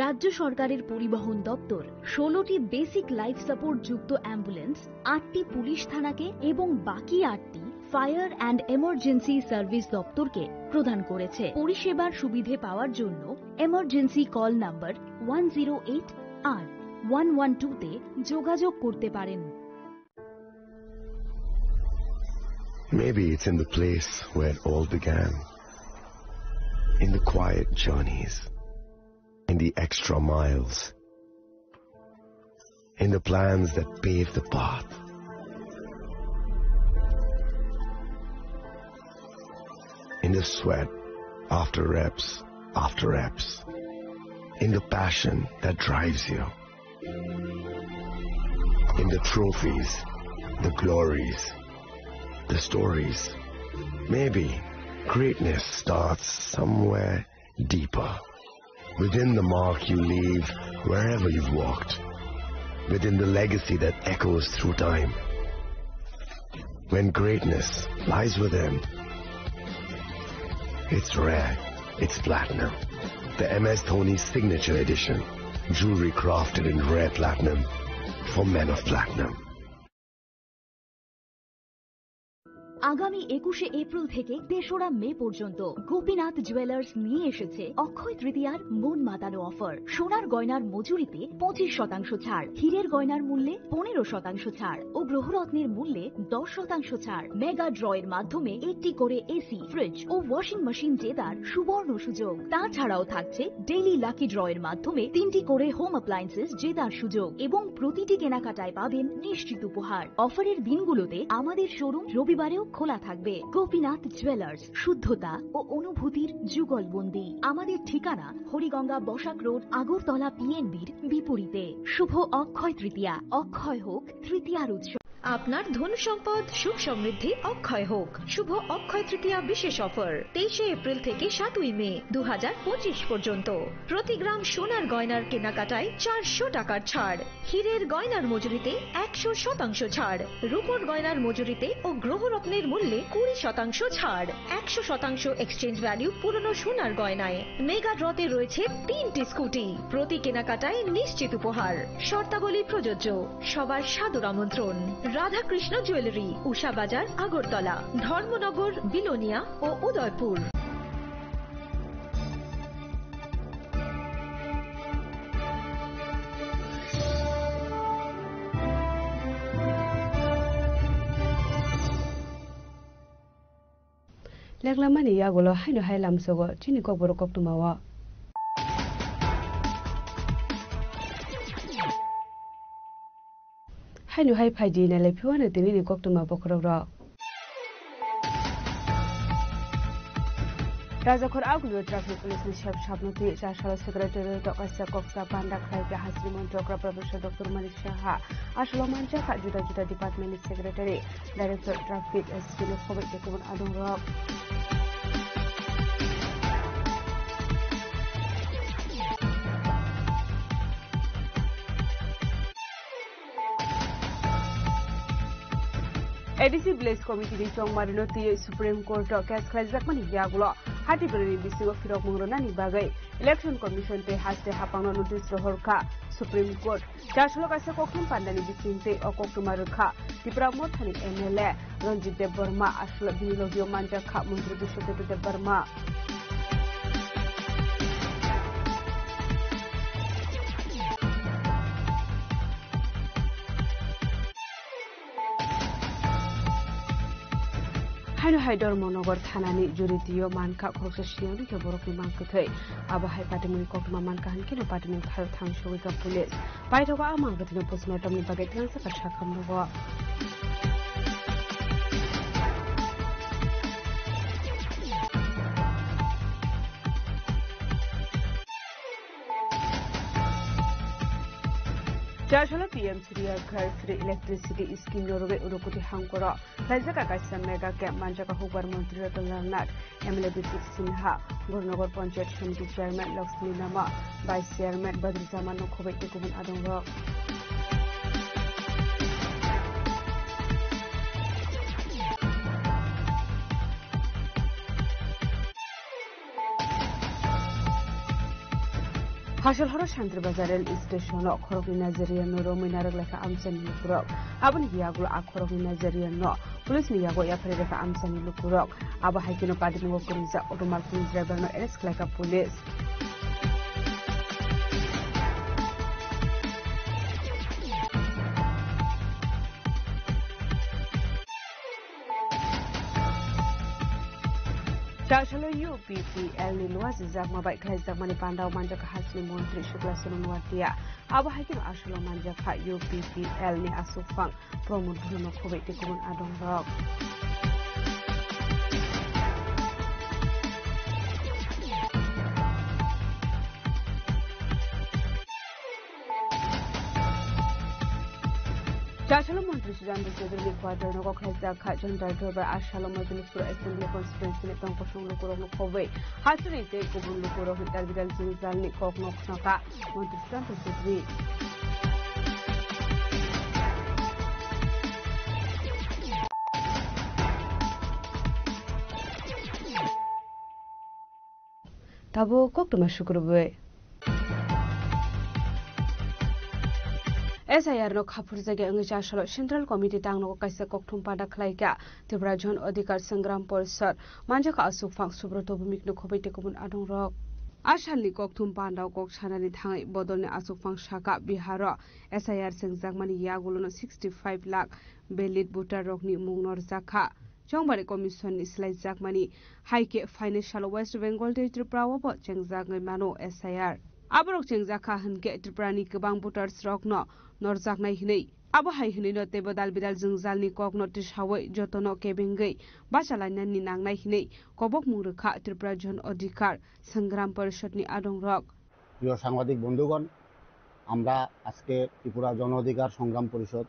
রাজ্য সরকারের পরিবহন দপ্তর ষোলোটি বেসিক লাইফ সাপোর্ট যুক্ত অ্যাম্বুলেন্স, আটটি পুলিশ থানাকে এবং বাকি আটটি ফায়ার অ্যান্ড এমার্জেন্সি সার্ভিস দপ্তরকে প্রদান করেছে। পরিষেবার সুবিধে পাওয়ার জন্য emergency call number one zero eight আর ওয়ান ওয়ান টু তে যোগাযোগ করতে পারেন। Maybe it's in the place where it all began. In the quiet journeys, in the extra miles, in the plans that pave the path, in the sweat after reps after reps, in the passion that drives you, in the trophies, the glories, the stories. Maybe greatness starts somewhere deeper, within the mark you leave wherever you've walked, within the legacy that echoes through time. When greatness lies within, it's rare, it's platinum. The M S Dhoni Signature Edition, jewelry crafted in rare platinum for men of platinum. আগামী একুশে এপ্রিল থেকে তেসরা মে পর্যন্ত গোপীনাথ জুয়েলার্স নিয়ে এসেছে অক্ষয় তৃতীয়ার মন মাতানো অফার। সোনার গয়নার মজুরিতে পঁচিশ শতাংশ ছাড়, হীরের গয়নার মূল্যে পনেরো শতাংশ ছাড় ও গ্রহরত্নের মূল্যে দশ শতাংশ ছাড়। মেগা ড্র এর মাধ্যমে একটি করে এসি, ফ্রিজ ও ওয়াশিং মেশিন জেতার সুবর্ণ সুযোগ। তাছাড়াও থাকছে ডেইলি লাকি ড্র এর মাধ্যমে তিনটি করে হোম অ্যাপ্লায়েন্সেস জেতার সুযোগ এবং প্রতিটি কেনাকাটায় পাবেন নিশ্চিত উপহার। অফারের দিনগুলোতে আমাদের শোরুম রবিবারেও খোলা থাকবে। গোপীনাথ জুয়েলার্স, শুদ্ধতা ও অনুভূতির যুগলবন্দি। আমাদের ঠিকানা হরিগঙ্গা বসাক রোড, আগরতলা পিএনবির বিপরীতে। শুভ অক্ষয় তৃতীয়া, অক্ষয় হোক তৃতীয়ার উৎসব। আপনার ধন সম্পদ সুখ সমৃদ্ধি অক্ষয় হোক। শুভ অক্ষয় তৃতীয়া বিশেষ অফার, তেইশে এপ্রিল থেকে সাতই মে দু হাজার পঁচিশ পর্যন্ত। প্রতি গ্রাম সোনার গয়নার কেনাকাটায় চারশো টাকার ছাড়, হীরের গয়নার মজুরিতে একশো শতাংশ ছাড়, রূপোর গয়নার মজুরিতে ও গ্রহরত্নের মূল্যে কুড়ি শতাংশ ছাড়, একশো শতাংশ এক্সচেঞ্জ ভ্যালু পুরনো সোনার গয়নায়। মেগা ড্রতে রয়েছে তিনটি স্কুটি, প্রতি কেনাকাটায় নিশ্চিত উপহার। শর্তাবলী প্রযোজ্য। সবার সাদর আমন্ত্রণ। রাধাকৃষ্ণ জুয়েলারি, উষা বাজার, আগরতলা, ধর্মনগর, বিলোনিয়া ও Udaipur. Leklamani yagulo haino hai lamsogo chini kokborok koktwmao. Haino hai phaidi nailai phiwano tinini koktwma bokhorokrok. Rajakhor Agulio Traffic Police ni sep sapno twi Chasalo Secretariat o kaisa koksa panda khlai kha Hasri Montri Okra Professor Doctor Manik Saha. Asolo manjakha juda juda department ni secretary, director traffic, S P no khoboi tei kubun adongrok. A D C Village Committee ni chongmarino twiwi Supreme Court o case khlaijakmani yagulo hati bwrwini bisingo phirokmung rwnani bagwi Election Commission tei haste haphangno notice rohor kha Supreme Court. Chasalo kaisa kokthum pandani bising tei o koktwma rwkha Tipra Mothani M L A Ranjit Debbarma, aswk bini logio manjakha Montri Biswadev Debbarma. Haino hai Dharmanagar thanani juri twi o mankha khoroksa siyangni khe borokni mang kwthwi. Abo hai patimungni koktwma mankha hwn kheno patimung tharo thang sogwi kha police. Paithago a mang kwthwino postmortemni bagwi twlangsa kha sakhamrogo. Chasalo P M Surya Ghar Free Electricity Scheme no rwgwi Unakoti hangkoro khlaijak kaisa mega camp manjak hukbar montri Ratan Lal Nath, M L A Biplab Sinha, Gurnagar Panchayat Samiti Chairman Lakshmi Nama, Vice Chairman Badri Zaman no khoboi tei kubun adongrok. Hasal horo Santri Bazar rail station o khoroknwi Nigerian no romwi narwk laikha amchaini lukurok. Aboni yagulo a khoroknwi Nigerian no police ni yago yaphari rwkha amchaini lukurok. Abo hai kheno patimung o kwrwijak auto malkhung driver no arrest khlaikha police. Chasalo U P P L ni luajijakma bai khlaijakmani pandao manjakha Hasni montri Shukla Sonu Nuatia. Abo hai kheno aswkno manjakha U P P L ni aswkphang Pramod Dhuluno khoboi tei kubun adongrok. Chasalo montri Sudhantu Chaudhary ni quarter no kokhlai jakha Jantar Dorbar asalo Majlispur Assembly Constituency ni tongkosong lukurok no khoboi hasri tei kubun lukurok ni dalbidal jwngjal ni kok no khwnaka montri Sudhantu Chaudhary. Tabuk koktwma sukrubwi. S I R no khaphurjagya wngwi chasalo Central Committee tangnogo kaisa kokthum panda khlaikha Tripura Jon Adhikar Sangram Porishad manjakha aswkphang Subroto Bhowmik no khoboi tei kubun adongrok. A salni kokthum pandao kok sanani thangwi bodolni aswkphang sakha Biharo S I R swngjakmani yagulono sixty five lakh valid voter rokni mung norjakha. Chongbari Commission ni swlaijakmani hai khe phainai salo West Bengal tei Tripura o bo chengjagwi mano S I R. Aborok chengjakha hwnkhe Tripura ni kwbang voters rokno norjaknai hwnwi. Abo hai hwnwino teibo dal bidal jwngjal ni kokno tisawi jotono kebengwi bacha lainani nangnai hwnwi kobokmung rwkha Tripura Jon Adhikar Sangram Porishad ni adongrok. প্রিয় সাংবাদিক বন্ধুগণ, আমরা আজকে ত্রিপুরা জন অধিকার সংগ্রাম পরিষদ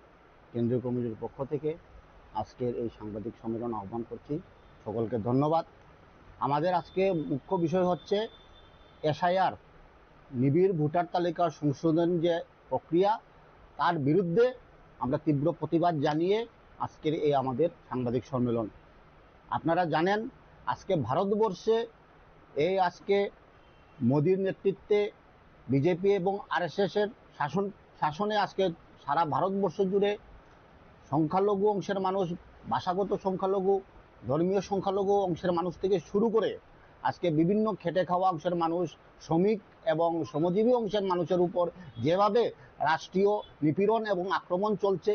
কেন্দ্রীয় কমিটির পক্ষ থেকে আজকের এই সাংবাদিক সম্মেলন আহ্বান করছি। সকলকে ধন্যবাদ। আমাদের আজকে মুখ্য বিষয় হচ্ছে এসআইআর, নিবিড় ভোটার তালিকা সংশোধন যে প্রক্রিয়া, তার বিরুদ্ধে আমরা তীব্র প্রতিবাদ জানিয়ে আজকের এই আমাদের সাংবাদিক সম্মেলন। আপনারা জানেন, আজকে ভারতবর্ষে এই আজকে মোদির নেতৃত্বে বিজেপি এবং আরএসএস এর শাসন, শাসনে আজকে সারা ভারতবর্ষ জুড়ে সংখ্যালঘু অংশের মানুষ, ভাষাগত সংখ্যালঘু, ধর্মীয় সংখ্যালঘু অংশের মানুষ থেকে শুরু করে আজকে বিভিন্ন খেটে খাওয়া অংশের মানুষ, শ্রমিক এবং শ্রমজীবী অংশের মানুষের উপর যেভাবে রাষ্ট্রীয় নিপীড়ন এবং আক্রমণ চলছে,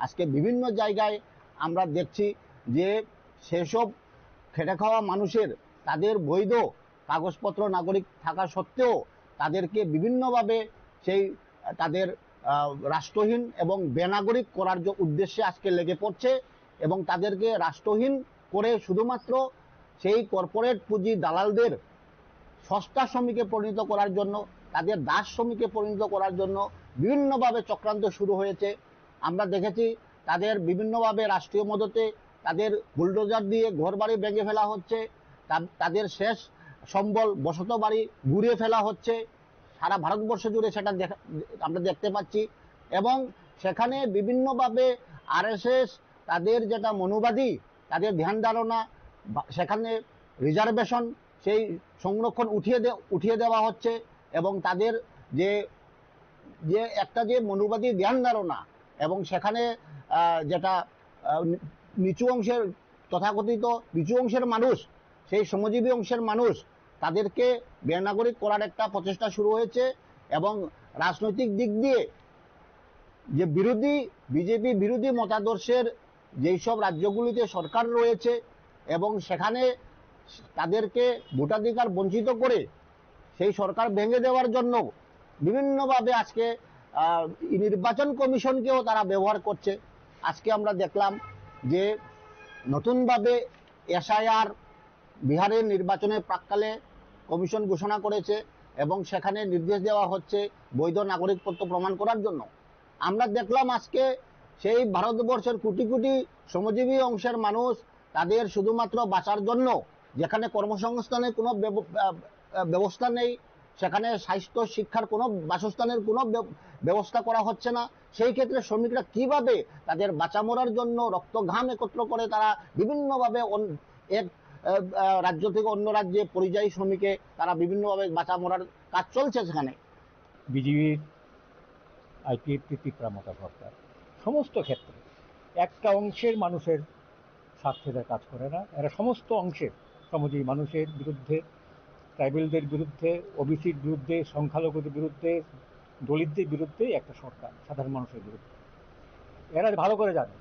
আজকে বিভিন্ন জায়গায় আমরা দেখছি যে সেসব খেটে খাওয়া মানুষের, তাদের বৈধ কাগজপত্র, নাগরিক থাকা সত্ত্বেও তাদেরকে বিভিন্নভাবে সেই, আহ, তাদের, আহ, রাষ্ট্রহীন এবং বেনাগরিক করার যে উদ্দেশ্যে আজকে লেগে পড়ছে এবং তাদেরকে রাষ্ট্রহীন করে শুধুমাত্র সেই কর্পোরেট পুঁজি দালালদের সস্তা শ্রমিকে পরিণত করার জন্য, তাদের দাস শ্রমিকে পরিণত করার জন্য বিভিন্নভাবে চক্রান্ত শুরু হয়েছে। আমরা দেখেছি তাদের বিভিন্নভাবে রাষ্ট্রীয় মদতে তাদের বুলডোজার দিয়ে ঘরবাড়ি ভেঙে ফেলা হচ্ছে, তা-, তাদের শেষ সম্বল বসত বাড়ি গুঁড়িয়ে ফেলা হচ্ছে। সারা ভারতবর্ষ জুড়ে সেটা দেখা, আমরা দেখতে পাচ্ছি। এবং সেখানে বিভিন্নভাবে আরএসএস তাদের যেটা মনোবাদী, তাদের ধ্যান ধারণা, বা-, সেখানে রিজার্ভেশন, সেই সংরক্ষণ উঠিয়ে দে-, উঠিয়ে দেওয়া হচ্ছে। এবং তাদের যে, যে একটা যে মনোবাদী ধ্যান ধারণা এবং সেখানে, আহ, যেটা, আহ, নি-, নিচু অংশের, তথাকথিত নিচু অংশের মানুষ, সেই শ্রমজীবী অংশের মানুষ, তাদেরকে বেনাগরিক করার একটা প্রচেষ্টা শুরু হয়েছে। এবং রাজনৈতিক দিক দিয়ে যে বিরোধী, বিজেপি বিরোধী মতাদর্শের যেই সব রাজ্যগুলিতে সরকার রয়েছে এবং সেখানে তাদেরকে ভোটাধিকার বঞ্চিত করে সেই সরকার ভেঙে দেওয়ার জন্য বিভিন্নভাবে আজকে, আহ, নির্বাচন কমিশনকেও তারা ব্যবহার করছে। আজকে আমরা দেখলাম যে নতুনভাবে এসআইআর বিহারের নির্বাচনের প্রাক্কালে কমিশন ঘোষণা করেছে এবং সেখানে নির্দেশ দেওয়া হচ্ছে বৈধ নাগরিকত্ব প্রমাণ করার জন্য। আমরা দেখলাম আজকে সেই ভারতবর্ষের কোটি কোটি শ্রমজীবী অংশের মানুষ, তাদের শুধুমাত্র বাঁচার জন্য, যেখানে কর্মসংস্থানের কোনো ব্যব-, আহ, আহ, ব্যবস্থা নেই, সেখানে স্বাস্থ্য, শিক্ষার কোনো, বাসস্থানের কোনো ব্য-, ব্যবস্থা করা হচ্ছে না। সেই ক্ষেত্রে শ্রমিকরা কিভাবে তাদের বাঁচা মরার জন্য রক্ত ঘাম একত্র করে তারা বিভিন্নভাবে অন-, এক, আহ, আহ, রাজ্য থেকে অন্য রাজ্যে পরিযায়ী শ্রমিকে তারা বিভিন্নভাবে বাঁচা মরার কাজ চলছে সেখানে। বিজেপির আইপিএফটি ত্রিপুরা মোর্চা সরকার সমস্ত ক্ষেত্রে একটা অংশের মানুষের স্বার্থে এরা কাজ করে না। এরা সমস্ত অংশের শ্রমজীবী মানুষের বিরুদ্ধে, ট্রাইবেলদের বিরুদ্ধে, ওবিসির বিরুদ্ধে, সংখ্যালঘুদের বিরুদ্ধে, দলিতদের বিরুদ্ধে একটা সরকার, সাধারণ মানুষের বিরুদ্ধে। এরা ভালো করে জানে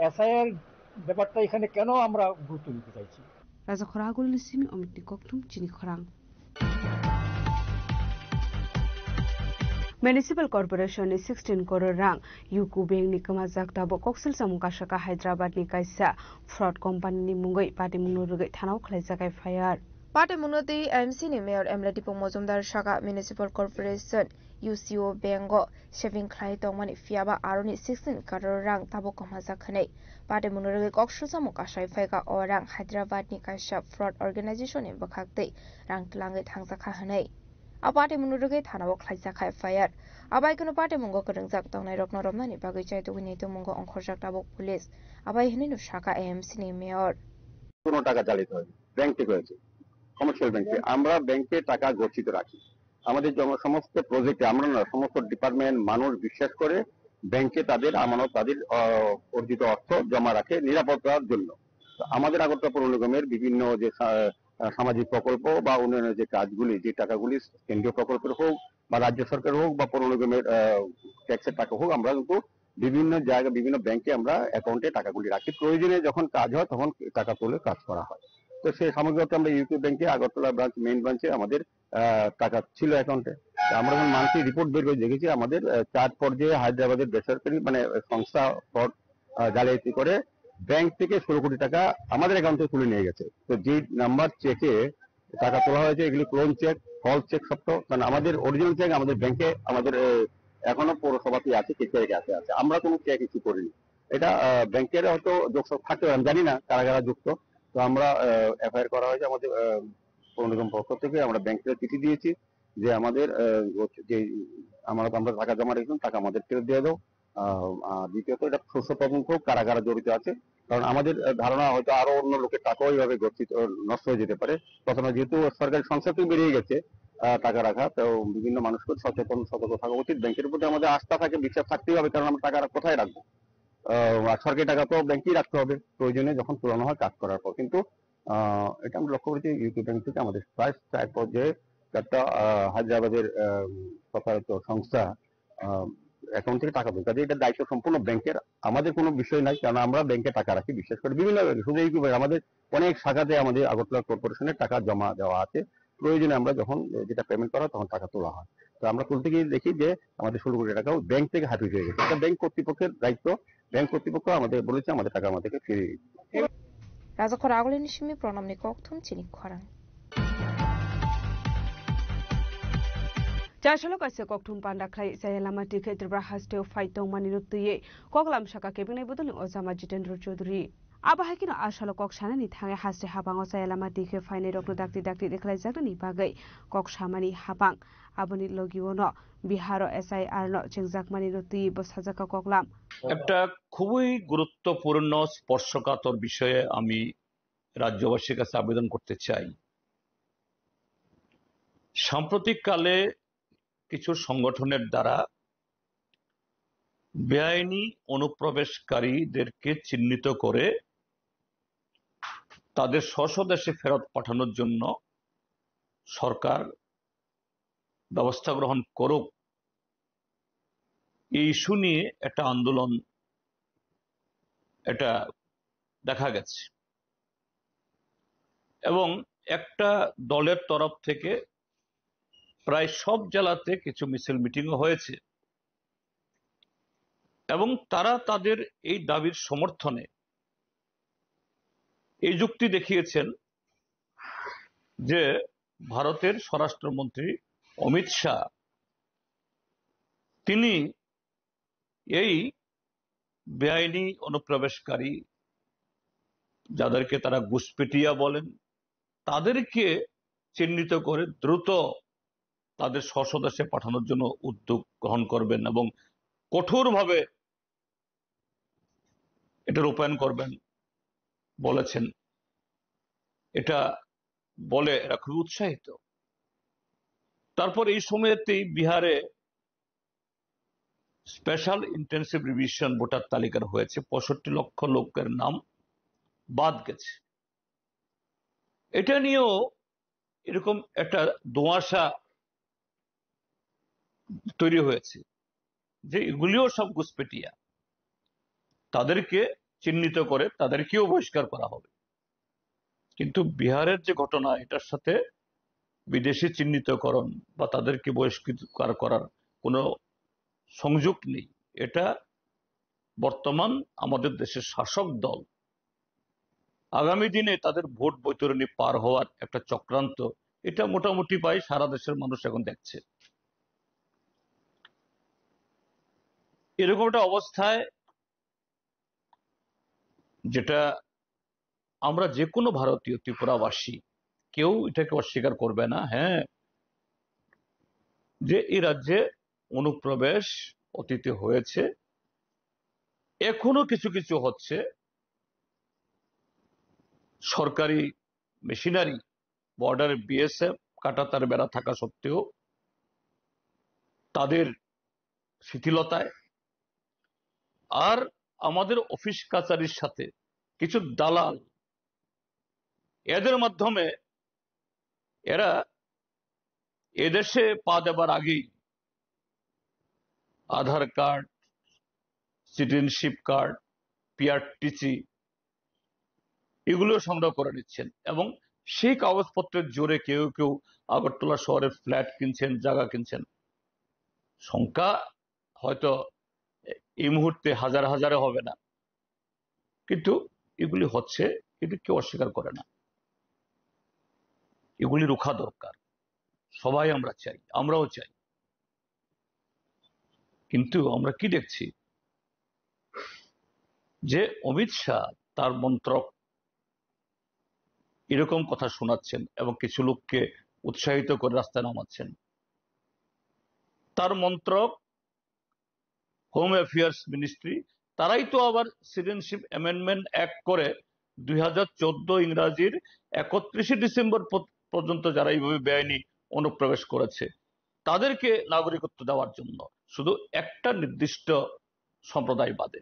এসআইআর ব্যাপারটা এখানে কেন আমরা গুরুত্ব দিতে চাইছি। Raja Khoragulni simi Omitni kokthum chini khorang. Municipal Corporation ni sixteen crore rang U C O Bank ni kwmajak tabuk koksil samung kasaka Hyderabad ni kaisa fraud company ni mungwi patimungno rwgwi thanao khlaijak F I R. Patimungno twi M C ni Mayor M L A Dipok Mojumdar saka Municipal Corporation U C O Bank o saving khlai tongmani, phiyaba aroni sixteen crore rang tabuk kwmajak hwnwi. Patimungno rwgwi kok swlsamung kasai phaikha o rang Hyderabad ni kaisa fraud organization ni bwkhak twi rang twlangwi thangjakha hwnwi. A patimungno rwgwi thanao khlaijakha F I R. Abai kheno patimungo kwrwngjak tongnairokno romnani bagwi chaitugwini tongmungo ongkhorjak tabuk police, abai hwnwi no saka A M C ni Mayor. কোনো টাকা জালিয়াতি হয়নি, ব্যাংক থেকে হয়েছে, কমার্শিয়াল ব্যাংকে। আমরা ব্যাংকে টাকা গচ্ছিত রাখি। আমাদের জমা সমস্ত প্রজেক্টে আমরা না, সমস্ত ডিপার্টমেন্ট মানুষ বিশ্বাস করে ব্যাংকে তাদের আমানত, তাদের, আহ, অর্জিত অর্থ জমা রাখে নিরাপত্তার জন্য। তো আমাদের আগরতলা পৌর নিগমের বিভিন্ন যে সা-, আহ, সামাজিক প্রকল্প বা উন্নয়নের যে কাজগুলি, যে টাকাগুলি কেন্দ্রীয় প্রকল্পের হোক বা রাজ্য সরকার হোক বা পৌর নিগমের, আহ, ট্যাক্সের টাকা হোক, আমরা কিন্তু বিভিন্ন জায়গা, বিভিন্ন ব্যাংকে আমরা অ্যাকাউন্টে টাকাগুলি রাখি। প্রয়োজনে যখন কাজ হয়, তখন টাকা তুলে কাজ করা হয়। তো সেই সামগ্রিক অর্থে আমরা ইউকো ব্যাংকে আগরতলা ব্রাঞ্চ, মেইন ব্রাঞ্চে আমাদের, আহ, টাকা ছিল অ্যাকাউন্টে। তো আমরা যখন মান্থলি রিপোর্ট বের করে দেখেছি, আমাদের, আহ, চার পর্যায়ে হায়দ্রাবাদের বেসরকারি, মানে, সংস্থা ফ্রড, আহ, জালিয়াতি করে ব্যাংক থেকে ষোলো কোটি টাকা আমাদের অ্যাকাউন্টে তুলে নিয়ে গেছে। তো যে নাম্বার চেকে টাকা তোলা হয়েছে, এগুলি ক্লোন চেক, ফলস চেক সব তো, কারণ আমাদের অরিজিনাল চেক আমাদের ব্যাংকে, আমাদের, এ, এখনো পৌরসভাতে আছে, কেশিয়ারের কাছে আছে, আমরা কোনো চেক ইস্যু করিনি। এটা, আহ, ব্যাংকের হয়তো যোগসাযোগ থাকতে পারে, আমি জানি না কারা কারা যুক্ত। তো আমরা, আহ, এফআইআর করা হয়েছে আমাদের, আহ, পৌর নিগম পক্ষ থেকে, আমরা ব্যাংকে চিঠি দিয়েছি যে আমাদের, আহ, হচ্ছে যে আমানত আমরা টাকা জমা রেখেছিলাম, টাকা আমাদের ফেরত দিয়ে দাও। আহ, আহ, দ্বিতীয়ত এটা সুষ্ঠু তদন্ত হোক, কারা কারা জড়িত আছে, কারণ আমাদের, আহ, ধারণা হয়তো আরো অন্য লোকের টাকাও এইভাবে গচ্ছিত, আহ, নষ্ট হয়ে যেতে পারে। তখন যেহেতু সরকারি সংস্থা থেকে বেরিয়ে গেছে, আহ, টাকা রাখা, তো বিভিন্ন মানুষকে সচেতন, সতর্ক থাকা উচিত। ব্যাংকের প্রতি আমাদের আস্থা থাকে, বিশ্বাস থাকতেই হবে, কারণ আমরা টাকা কোথায় রাখবো? আহ, আর সরকারি টাকা তো ব্যাংকেই রাখতে হবে, প্রয়োজনে যখন পুরানো হয় কাজ করার পর। কিন্তু, আহ, এটা আমরা লক্ষ্য করেছি, ইউকো ব্যাংক থেকে আমাদের প্রায় চার পর্যায়ে একটা, আহ, হায়দ্রাবাদের, আহ, প্রতারিত সংস্থা, আহ, অ্যাকাউন্ট থেকে টাকা তুলতে হবে, এটা দায়িত্ব সম্পূর্ণ ব্যাংকের। আমাদের কোনো বিষয় নাই, কারণ আমরা ব্যাংকে টাকা রাখি, বিশেষ করে বিভিন্ন ব্যাংকে, শুধু এই ব্যাংকে, আমাদের অনেক শাখাতে আমাদের আগরতলা কর্পোরেশনের টাকা জমা দেওয়া আছে। প্রয়োজনে আমরা যখন যেটা পেমেন্ট করা হয়, তখন টাকা তোলা হয়। তো আমরা তুলতে গিয়ে দেখি যে আমাদের ষোলো কোটি টাকা ব্যাংক থেকে হাফিজ হয়ে গেছে। এটা ব্যাংক কর্তৃপক্ষের দায়িত্ব। ব্যাংক কর্তৃপক্ষ আমাদের বলেছে আমাদের টাকা আমাদেরকে ফিরিয়ে দিতে। Rajakhor agulini simi pranamni kokthum chini khorang. Chasalo kaisa kokthum panda khlai chaya lama tikhe Tripura hasteo phai tongmani no twiwi koklam saka kebingnai bodolni ojama Jitendra Chaudhary. Abo hai kheno asalo kok sanani thangwi haste habango chaya lama tikhe phainai rokno dakti dakti dekhlaijaknani bagwi kok samani habang. Aboni logio no Biharo S I R no chengjakmani no twiwi bo sajak koklam. একটা খুবই গুরুত্বপূর্ণ স্পর্শকাতর বিষয়ে আমি রাজ্যবাসীর কাছে আবেদন করতে চাই। সাম্প্রতিক কালে কিছু সংগঠনের দ্বারা বেআইনি অনুপ্রবেশকারীদেরকে চিহ্নিত করে তাদের স্ব স্বদেশে ফেরত পাঠানোর জন্য সরকার ব্যবস্থা গ্রহণ করুক, এই ইস্যু নিয়ে একটা আন্দোলন এটা দেখা গেছে। এবং একটা দলের তরফ থেকে প্রায় সব জেলাতে কিছু মিছিল মিটিংও হয়েছে এবং তারা তাদের এই দাবির সমর্থনে এই যুক্তি দেখিয়েছেন যে ভারতের স্বরাষ্ট্রমন্ত্রী অমিত শাহ তিনি এই বেআইনি অনুপ্রবেশকারী, যাদেরকে তারা ঘুষপেটিয়া বলেন, তাদেরকে চিহ্নিত করে দ্রুত তাদের স্ব স্বদেশে পাঠানোর জন্য উদ্যোগ গ্রহণ করবেন এবং কঠোরভাবে এটা রূপায়ণ করবেন বলেছেন। এটা বলে এরা খুবই উৎসাহিত। তারপর এই সময়তেই বিহারে স্পেশাল ইন্টেনসিভ রিভিশন ভোটার তালিকার হয়েছে, পঁয়ষট্টি লক্ষ লোকের নাম বাদ গেছে। এটা নিয়েও এরকম একটা ধোঁয়াশা তৈরি হয়েছে যে এগুলিও সব ঘুষপেটিয়া, তাদেরকে চিহ্নিত করে তাদেরকেও বহিষ্কার করা হবে। কিন্তু বিহারের যে ঘটনা, এটার সাথে বিদেশি চিহ্নিতকরণ বা তাদেরকে বহিষ্কার করার কোনো সংযোগ নেই। এটা বর্তমান আমাদের দেশের শাসক দল আগামী দিনে তাদের ভোট বৈতরণী পার হওয়ার একটা চক্রান্ত, এটা মোটামুটি প্রায় সারা দেশের মানুষ এখন দেখছে। এরকম একটা অবস্থায় যেটা আমরা যে কোনো ভারতীয় ত্রিপুরাবাসী কেউ এটাকে অস্বীকার করবে না, হ্যাঁ, যে এই রাজ্যে অনুপ্রবেশ অতীতে হয়েছে, এখনো কিছু কিছু হচ্ছে। সরকারি মেশিনারি, বর্ডারে বিএসএফ, কাঁটাতার বেড়া থাকা সত্ত্বেও তাদের শিথিলতায়, আর আমাদের অফিস কাচারির সাথে কিছু দালাল, এদের মাধ্যমে এরা এদেশে পা দেবার আগেই আধার কার্ড, সিটিজেনশিপ কার্ড, পিআরটিসি, এগুলো সংগ্রহ করে নিচ্ছেন এবং সেই কাগজপত্রের জোরে কেউ কেউ আগরতলা শহরে ফ্ল্যাট কিনছেন, জায়গা কিনছেন। সংখ্যা হয়তো এই মুহূর্তে হাজার হাজারে হবে না, কিন্তু এগুলি হচ্ছে, এটি কেউ অস্বীকার করে না। এগুলি রুখা দরকার, সবাই আমরা চাই, আমরাও চাই। কিন্তু আমরা কি দেখছি যে অমিত শাহ, তার মন্ত্রক এরকম কথা শোনাচ্ছেন এবং কিছু লোককে উৎসাহিত করে রাস্তায় নামাচ্ছেন। তার মন্ত্রক, হোম অ্যাফেয়ার্স মিনিস্ট্রি, তারাই তো আবার সিটিজেনশিপ অ্যামেন্ডমেন্ট অ্যাক্ট করে দুই হাজার চোদ্দ ইংরাজির একত্রিশে ডিসেম্বর প-, পর্যন্ত যারা এইভাবে বেআইনি অনুপ্রবেশ করেছে, তাদেরকে নাগরিকত্ব দেওয়ার জন্য, শুধু একটা নির্দিষ্ট সম্প্রদায় বাদে।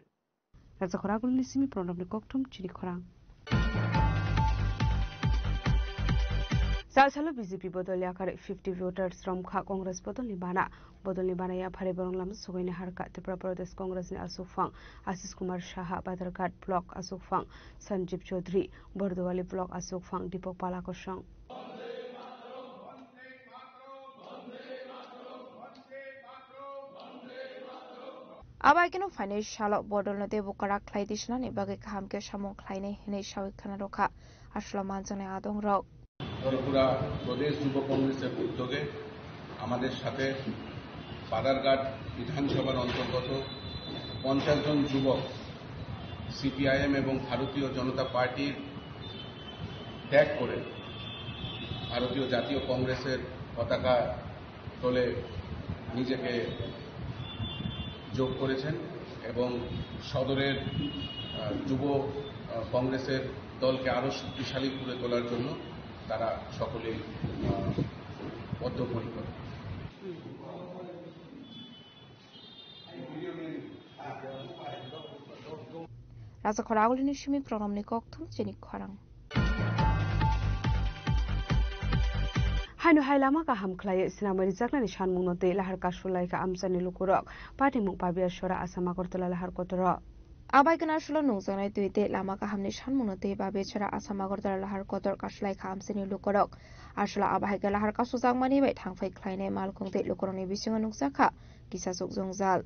Rajakhor agulini simi pranamni kokthum chini khorang. Chasalo B J P bodol yakar fifty voters romkha Congress bodolni bana. Bodolni bana yaphari borong lama sugaini harkha Tripura Pradesh Congressni asukphang Ashish Kumar Saha, Badharghat Block asukphang Sanjeev Chaudhary, Borduwali Block asukphang Deepak Palakosong. Abaikeno phainai salo bodolno tei bukarak khlai tisanani bagwi kaham khe samung khlainai hinwi sawi khna rwkha aswla manjaknai adongrok. Tripura প্রদেশ যুব কংগ্রেসের উদ্যোগে আমাদের সাথে বাদারঘাট বিধানসভার অন্তর্গত পঞ্চাশ জন যুবক সিপিআইএম এবং ভারতীয় জনতা পার্টির ত্যাগ করে ভারতীয় জাতীয় কংগ্রেসের পতাকা তলে নিজেকে যোগ করেছেন এবং সদরের, আহ, যুব, আহ, কংগ্রেসের দলকে আরও শক্তিশালী করে তোলার জন্য তারা সকলেই, আহ, বদ্ধপরিকর। Raja khorang agulini simi program ni kok thum chini khorang. Haino hai lama kaham khlaiwi swnamwi rijaknani sanmungno tei lahar kasu laikha amchaini lukurok. Patimung Pabia Sora, Assam, Agartala lahar kotoro. Abai khe aswlo nungjaknai twi tei lama kahamni sanmungno tei Pabia Sora, Assam, Agartala lahar kotor kasu laikha amchaini lukurok. Aswlo abo hai khe lahar kasujakmani bai thangphai khlainai malkhung tei lukurokni bisingo nukjakha kisa chukjwngjal.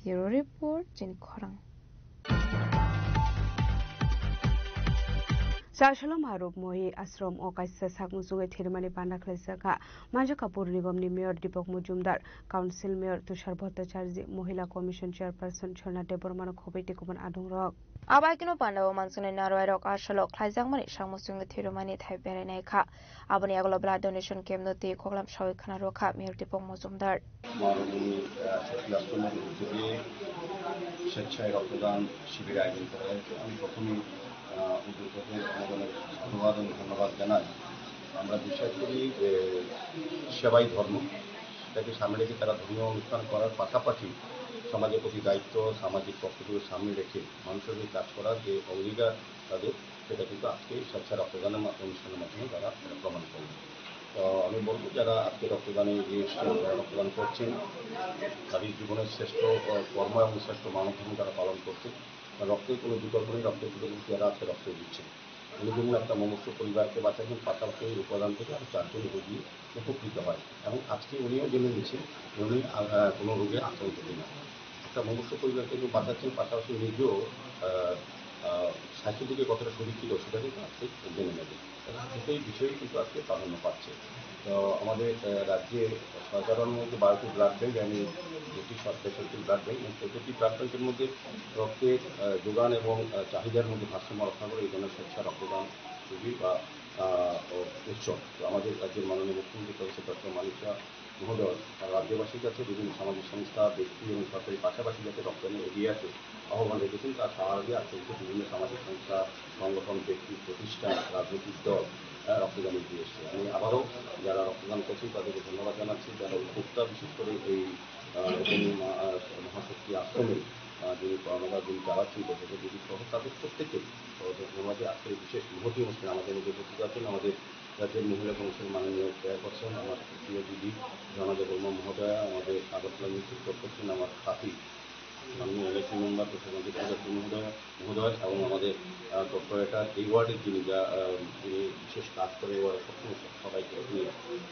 Bureau Report, chini khorang. Chasalo Marup Mohi Ashram o kaisa sak muchungwi thwirmani panda khlaijak kha. Manjaka Pur Nigam ni Mayor Deepak Majumdar, Council Mayor Tushar Bhattacharjee, Mohila Commission Chairperson Jharna Debbarma no khobwi tei kubun adongrok. Abo hai kheno panda o manjaknai narwai rok asalo khlaijakmani sak muchungwi thwirmani thai berainai kha. Aboni yagulo blood donation camp no twi khoklam sawi khna rwkha Mayor Deepak Majumdar. Maruni, ah, Shakti Ashram ni uddyoge স্বেচ্ছায় রক্তদান শিবির আয়োজন করা হয়েছে। আমি প্রথমেই, আহ, উদ্যোক্তাদের অনেক অনেক সাধুবাদ এবং ধন্যবাদ জানাই। আমরা বিশ্বাস করি যে সেবাই ধর্ম, সেটাকে সামনে রেখে তারা ধর্মীয় অনুষ্ঠান করার পাশাপাশি সমাজের প্রতি দায়িত্ব, সামাজিক কর্তব্য সামনে রেখে মানুষের হয়ে কাজ করার যে অঙ্গীকার তাদের, সেটা কিন্তু আজকে এই স্বেচ্ছা রক্তদানের মা-, অনুষ্ঠানের মাধ্যমে তারা, তারা প্রমাণ করলেন। তো আমি বলবো, যারা আজকে রক্তদানে এগিয়ে এসছেন, যারা রক্তদান করছেন, তাদের জীবনের শ্রেষ্ঠ, আহ, কর্ম এবং শ্রেষ্ঠ মানব ধর্ম তারা পালন করছেন। কারণ রক্তের কোনো বিকল্প নেই, রক্তের বিকল্প নেই, যারা আজকে রক্ত দিচ্ছেন। উনি যেমন একটা মুমূর্ষু পরিবারকে বাঁচাচ্ছেন, পাশাপাশি এই উপাদান থেকে আরো চারজন রোগী উপকৃত হয়। এবং আজকে উনিও জেনে নিচ্ছেন যে উনি, আহ, কোনো রোগে আক্রান্ত কিনা। একটা মুমূর্ষু পরিবারকে উনি বাঁচাচ্ছেন, পাশাপাশি নিজেও, আহ, আহ, স্বাস্থ্যের দিকে কতটা সুরক্ষিত, সেটা কিন্তু আজকে জেনে নেবেন। এবং দুটোই বিষয়ে কিন্তু আজকে প্রাধান্য পাচ্ছে। তো আমাদের, আহ, রাজ্যে ছয় কারণ মধ্যে বারোটি ব্লাড ব্যাংক এবং দুটি সাব স্পেশালিটি ব্লাড ব্যাংক, এবং চোদ্দটি ব্লাড ব্যাংকের মধ্যে রক্তের, আহ, যোগান এবং, আহ, চাহিদার মধ্যে ভারসাম্য রক্ষা করে এই ধরনের স্বেচ্ছা রক্তদান শিবির বা, আহ, ও উৎসব। তো আমাদের রাজ্যের মাননীয় মুখ্যমন্ত্রী প্রফেসর ডক্টর মানিক সাহা মহোদয় রাজ্যবাসীর কাছে বিভিন্ন সামাজিক সংস্থা, ব্যক্তি এবং সরকারি পাশাপাশি যাতে রক্তদানে এগিয়ে আসে আহ্বান রেখেছেন। তার সারা দিয়ে আজকে বিভিন্ন সামাজিক সংস্থা, সংগঠন, ব্যক্তি, প্রতিষ্ঠান, রাজনৈতিক দল, আহ, রক্তদানে এগিয়ে এসছে। আমি আবারও যারা রক্তদান করছেন তাদেরকে ধন্যবাদ জানাচ্ছি। যারা উদ্যোক্তা, বিশেষ করে এই, আহ, রোপণী মা-, আহ, মহাশক্তি আশ্রমে, আহ, যিনি কর্মকার, যিনি চালাচ্ছেন, প্রফেসর দিদি সহ তাদের প্রত্যেককে ধন্যবাদ যে আজকে এই বিশেষ মহতী অনুষ্ঠানে আমাদের মধ্যে উপস্থিত আছেন আমাদের রাজ্যের মহিলা কমিশন মাননীয় চেয়ারপারসন, আমার প্রিয় দিদি ঝর্ণা দেববর্মা মহোদয়া, আমাদের আগরতলা মিউজিক করছেন আমার সাথী মাননীয় ইলেকশন মেম্বার প্রশান্ত চক্রবর্তী মহোদয়, মহোদয় এবং আমাদের, আহ, কর্পোরেটর এই ওয়ার্ডের যিনি যা, আহ, যিনি বিশেষ কাজ করে এই ওয়ার্ডে সবসময় সবাইকে নিয়ে,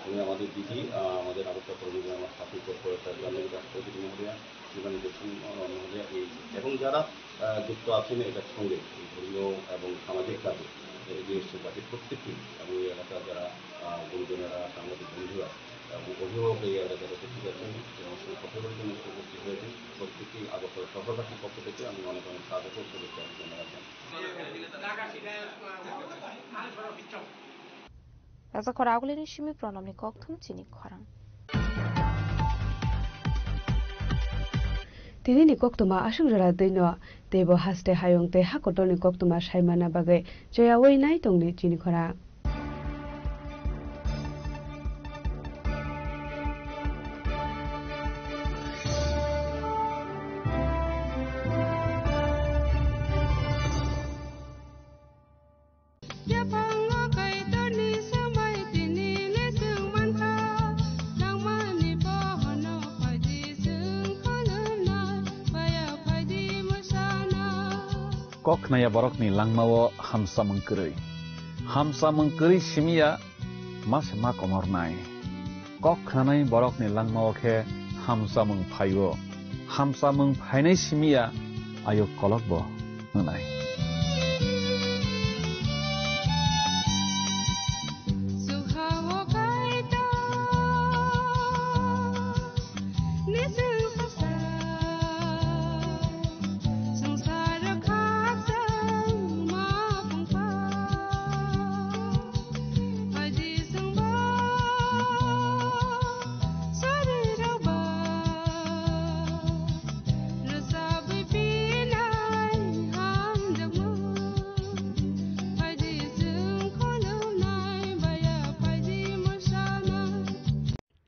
উনি আমাদের দিদি, আহ, আমাদের আগরতলা পৌর নিগমের আমার সাথী কর্পোরেটর জামিল রাষ্ট্রপতি মহোদয়া, শ্রীমান দেবসেন, আহ, মহোদয়া এই, এবং যারা, আহ, যুক্ত আছেন এটার সঙ্গে, এই ধর্মীয় এবং সামাজিক কাজে এগিয়ে এসছেন, তাদের প্রত্যেককে এবং এই এলাকার যারা, আহ, গুরুজনেরা, সামাজিক বন্ধুরা এবং অভিভাবক এই এলাকার উপস্থিত আছেন এবং সেই সফলতার জন্য উপস্থিত হয়েছেন, প্রত্যেককে আগরতলা শহরবাসীর পক্ষ থেকে আমি অনেক অনেক স্বাগত ও শুভেচ্ছা জানাই। Raja khorang agulini simi pranamni kokthum chini khorang. Tini ni koktwma aswk jora dino teibo haste hayung tei ha kotorni koktwma saimana bagwi choyawi nai tongni chini khorang. Yaphango Kaitorni samai tini le chwng mankha, nangmani bohono phaidi chwng khulumnai, paya phaidi mwsana. Kok khnaya borokni langmao hamsamung kwrwi. Hamsamung kwrwi simiya ma se ma komornai. Kok khnanai borokni langmao khe hamsamung phaio. Hamsamung phainai simiya ayuk kolokbo wngnai.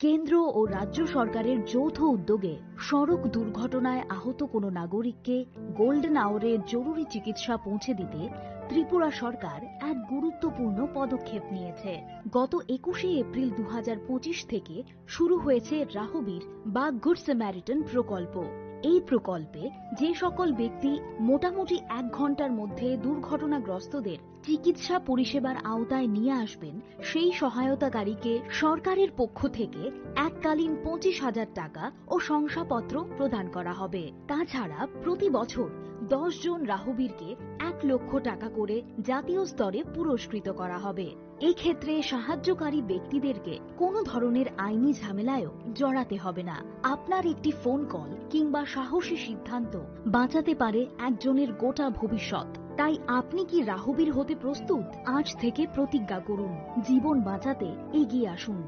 কেন্দ্র ও রাজ্য সরকারের যৌথ উদ্যোগে সড়ক দুর্ঘটনায় আহত কোনো নাগরিককে গোল্ডেন আওয়ারের জরুরি চিকিৎসা পৌঁছে দিতে ত্রিপুরা সরকার এক গুরুত্বপূর্ণ পদক্ষেপ নিয়েছে। গত একুশে এপ্রিল দু হাজার পঁচিশ থেকে শুরু হয়েছে রাহবীর বা গুড স্যামারিটান প্রকল্প। এই প্রকল্পে যে সকল ব্যক্তি মোটামুটি এক ঘন্টার মধ্যে দুর্ঘটনাগ্রস্তদের চিকিৎসা পরিষেবার আওতায় নিয়ে আসবেন, সেই সহায়তাকারীকে সরকারের পক্ষ থেকে এককালীন পঁচিশ হাজার টাকা ও শংসাপত্র প্রদান করা হবে। তাছাড়া প্রতি বছর দশ জন রাহবীরকে এক লক্ষ টাকা করে জাতীয় স্তরে পুরস্কৃত করা হবে। এক্ষেত্রে সাহায্যকারী ব্যক্তিদেরকে কোনো ধরনের আইনি ঝামেলায়ও জড়াতে হবে না। আপনার একটি ফোন কল কিংবা সাহসী সিদ্ধান্ত বাঁচাতে পারে একজনের গোটা ভবিষ্যৎ। তাই আপনি কি রাহবীর হতে প্রস্তুত? আজ থেকে প্রতিজ্ঞা করুন, জীবন বাঁচাতে এগিয়ে আসুন।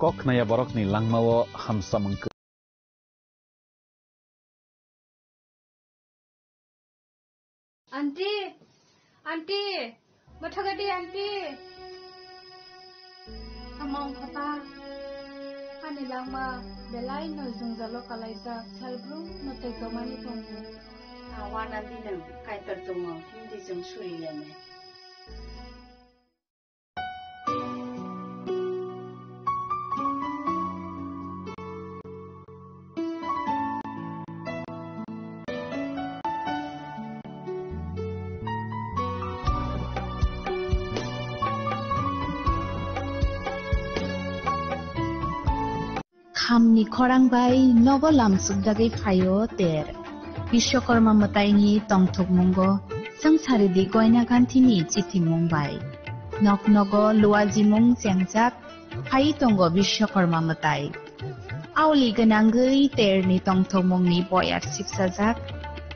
Kok naya borokni langmao hamsa mangkuk. Aunty, aunty, mathagadi aunty. Among khata, ani langma belai no jwngjalo kalaijak, salbrum no tei tomani tongo. Awa nandi nang kaitor tongo, hindi jwng suri yame. Khamni khorang bai nogo lamsukjagwi phaio ter. Bishwakarma mwtaini tongthokmungo swngcharidi goina ganthini chithimung bai. Nok nogo luajimung chengjak phai tongo Bishwakarma mwtai. Aoli gwnangwi terni tongthokmungni boyar sipsajak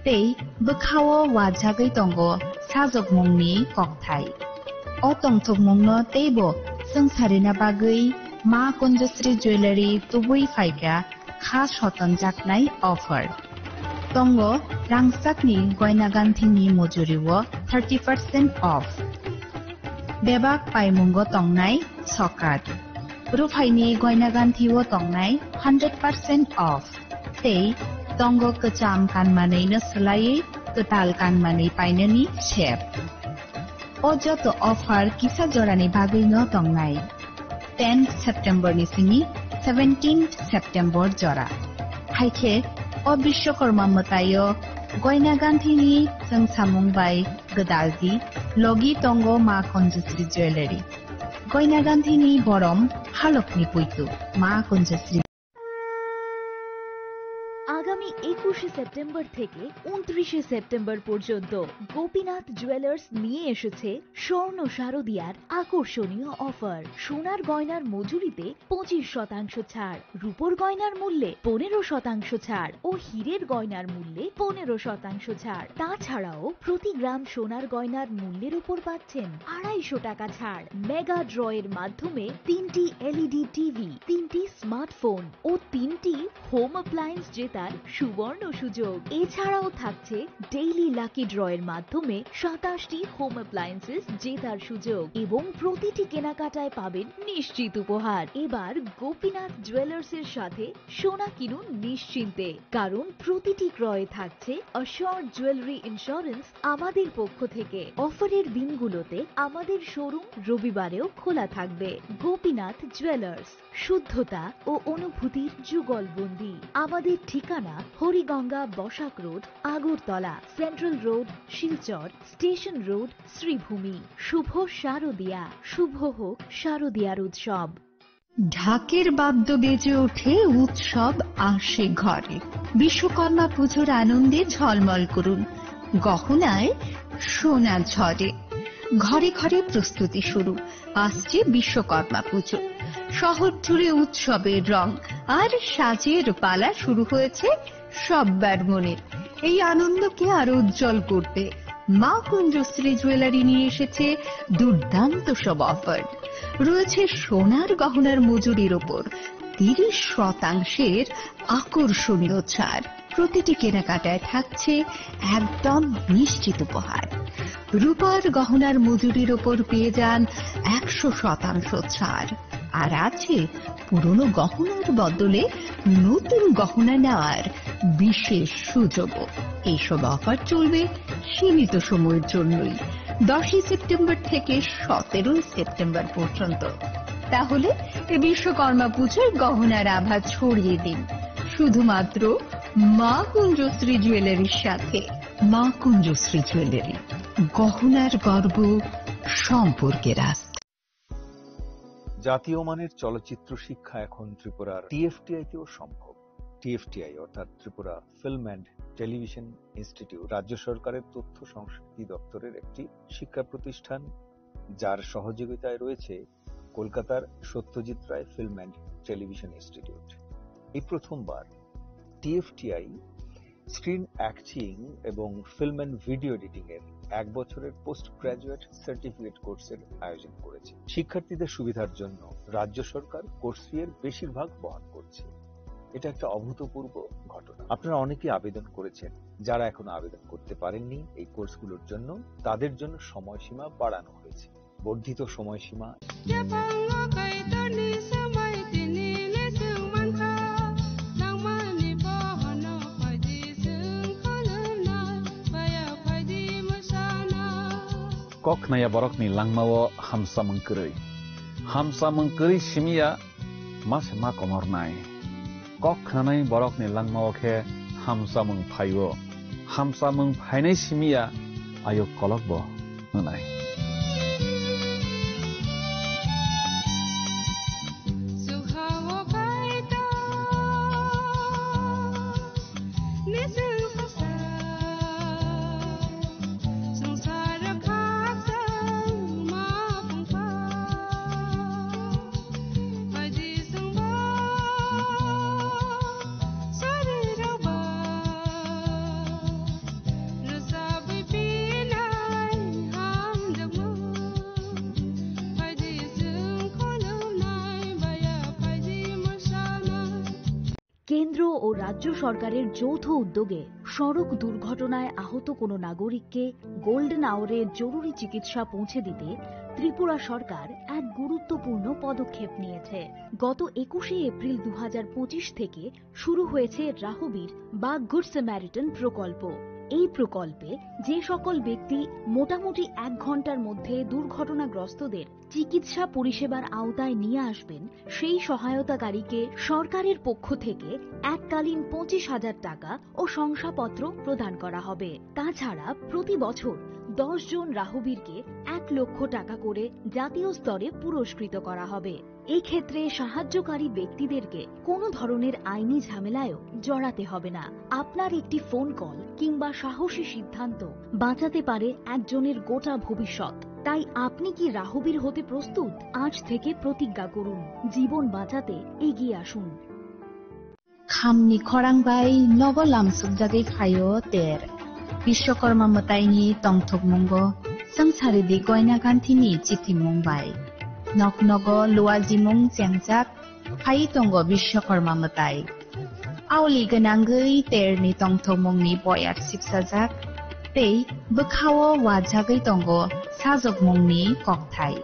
tei bwkhao wajagwi tongo sajokmungni kokthai. O tongthokmungno teibo swngcharina bagwi Ma Kunjasri Jewellery tubui phaikha kha sotonjaknai offer. Tongo rangchakni goina ganthini mujuriwo thirty percent off. Bebak paimungo tongnai sokat. Ruphaini goina ganthio tongnai hundred percent off. Tei tongo kwcham kanmanwino swlaiwi kwtal kanmanwi painani sep. O joto offer kisa jorani bagwino tongnai. Tenth September ni simi seventeenth September jora. Haikhe o Bishwakarma mwtaio goina ganthini chwngsamung bai gwdaldi logi tongo Ma Kunjasri Jewellery. Goina ganthini borom halokni puitu Ma Kunjasri. আগামী একুশে সেপ্টেম্বর থেকে ঊনত্রিশে সেপ্টেম্বর পর্যন্ত গোপীনাথ জুয়েলার্স নিয়ে এসেছে স্বর্ণ শারদিয়ার আকর্ষণীয় অফার। সোনার গয়নার মজুরিতে পঁচিশ শতাংশ ছাড়, রূপোর গয়নার মূল্যে পনেরো শতাংশ ছাড় ও হীরের গয়নার মূল্যে পনেরো শতাংশ ছাড়। তাছাড়াও প্রতি গ্রাম সোনার গয়নার মূল্যের উপর পাচ্ছেন আড়াইশো টাকা ছাড়। মেগা ড্রয়ের মাধ্যমে তিনটি এলইডি টিভি, তিনটি স্মার্টফোন ও তিনটি হোম অ্যাপ্লায়েন্স জেতার সুবর্ণ সুযোগ। এছাড়াও থাকছে ডেইলি লাকি ড্রয়ের মাধ্যমে সাতাশটি হোম অ্যাপ্লায়েন্সেস জেতার সুযোগ এবং প্রতিটি কেনাকাটায় পাবেন নিশ্চিত উপহার। এবার গোপীনাথ জুয়েলার্সের সাথে সোনা কিনুন নিশ্চিন্তে, কারণ প্রতিটি ক্রয়ে থাকছে অ্যাসিওর জুয়েলারি ইন্স্যুরেন্স আমাদের পক্ষ থেকে। অফারের দিনগুলোতে আমাদের শোরুম রবিবারেও খোলা থাকবে। গোপীনাথ জুয়েলার্স, শুদ্ধতা ও অনুভূতির যুগলবন্দি। আমাদের ঠিকানা Hariganga Basak road, Agartala, central road, Silchar, station road, Sribhumi. শুভ শারদিয়া, শুভ হোক শারদিয়ার উৎসব। ঢাকের বাদ্য বেজে ওঠে, উৎসব আসে ঘরে। বিশ্বকর্মা পুজোর আনন্দে ঝলমল করুন, গহনায় সোনা ঝরে। ঘরে ঘরে প্রস্তুতি শুরু, আসছে বিশ্বকর্মা পুজো। শহর জুড়ে উৎসবের রং আর সাজের পালা শুরু হয়েছে সব্বার মনে। এই আনন্দকে আরো উজ্জ্বল করতে মা কুঞ্জশ্রী জুয়েলারি নিয়ে এসেছে দুর্দান্ত সব অফার। রয়েছে সোনার গহনার মজুরির ওপর তিরিশ শতাংশের আকর্ষণীয় ছাড়। প্রতিটি কেনাকাটায় থাকছে একদম নিশ্চিত উপহার। রূপার গহনার মজুরির ওপর পেয়ে যান একশো শতাংশ ছাড়। আর আছে পুরনো গহনার বদলে নতুন গহনা নেওয়ার বিশেষ সুযোগও। এইসব অফার চলবে সীমিত সময়ের জন্যই, দশই সেপ্টেম্বর থেকে সতেরোই সেপ্টেম্বর পর্যন্ত। তাহলে এই বিশ্বকর্মা পুজোয় গহনার আভা ছড়িয়ে দিন শুধুমাত্র মা কুঞ্জশ্রী জুয়েলারির সাথে। মা কুঞ্জশ্রী জুয়েলারি, গহনার গর্ব, সম্পর্কের আস্থা। জাতীয় মানের চলচ্চিত্র শিক্ষা এখন ত্রিপুরার টিএফটিআই তেও সম্ভব। টিএফটিআই অর্থাৎ Tripura film and television institute রাজ্য সরকারের তথ্য সংস্কৃতি দপ্তরের একটি শিক্ষা প্রতিষ্ঠান, যার সহযোগিতায় রয়েছে কলকাতার সত্যজিৎ Ray film and television institute. এই প্রথমবার টিএফটিআই স্ক্রিন অ্যাক্টিং এবং ফিল্ম অ্যান্ড ভিডিও এডিটিং এর এক বছরের পোস্ট গ্র্যাজুয়েট সার্টিফিকেট কোর্সের আয়োজন করেছে। শিক্ষার্থীদের সুবিধার জন্য রাজ্য সরকার কোর্স ফি এর বেশিরভাগ বহন করছে। এটা একটা অভূতপূর্ব ঘটনা। আপনারা অনেকেই আবেদন করেছেন, যারা এখনো আবেদন করতে পারেননি, এই কোর্সগুলোর জন্য, তাদের জন্য সময়সীমা বাড়ানো হয়েছে। বর্ধিত সময়সীমা। Yaphango kaitorni samai tini le chwng mankha, nangmani bohono phaidi chwng khulumnai, baya phaidi mwsana. Kok khnaya borokni langmao hamsamung kwrwi. Hamsamung kwrwi simiya ma se ma komornai. Kok khnanai borokni langmao khe hamsamung phaio. Hamsamung phainai simiya ayuk kolokbo wngnai. কেন্দ্র ও রাজ্য সরকারের যৌথ উদ্যোগে সড়ক দুর্ঘটনায় আহত কোনো নাগরিককে গোল্ডেন আওয়ারে জরুরি চিকিৎসা পৌঁছে দিতে ত্রিপুরা সরকার এক গুরুত্বপূর্ণ পদক্ষেপ নিয়েছে। গত একুশে এপ্রিল দু হাজার পঁচিশ থেকে শুরু হয়েছে রাহবীর বা গুড স্যামারিটান প্রকল্প। এই প্রকল্পে যে সকল ব্যক্তি মোটামুটি এক ঘন্টার মধ্যে দুর্ঘটনাগ্রস্তদের চিকিৎসা পরিষেবার আওতায় নিয়ে আসবেন, সেই সহায়তাকারীকে সরকারের পক্ষ থেকে এককালীন পঁচিশ হাজার টাকা ও শংসাপত্র প্রদান করা হবে। তাছাড়া প্রতি বছর দশ জন রাহবীরকে এক লক্ষ টাকা করে জাতীয় স্তরে পুরস্কৃত করা হবে। এই ক্ষেত্রে সাহায্যকারী ব্যক্তিদেরকে কোনো ধরনের আইনি ঝামেলায়ও জড়াতে হবে না। আপনার একটি ফোন কল কিংবা সাহসী সিদ্ধান্ত বাঁচাতে পারে একজনের গোটা ভবিষ্যৎ। তাই আপনি কি রাহবীর হতে প্রস্তুত? আজ থেকে প্রতিজ্ঞা করুন, জীবন বাঁচাতে এগিয়ে আসুন। Khamni khorang bai nogo lamsukjagwi phaio ter. Bishwakarma mwtaini tongthokmungo swngsaridi goina ganthini chithimung bai. Nok nogo luajimung chengjak phai tongo Bishwakarma mwtai. Aoli gwnangwi terni tongthokmungni boyar sipsajak tei bwkhao wajagwi tongo sajokmungni kokthai.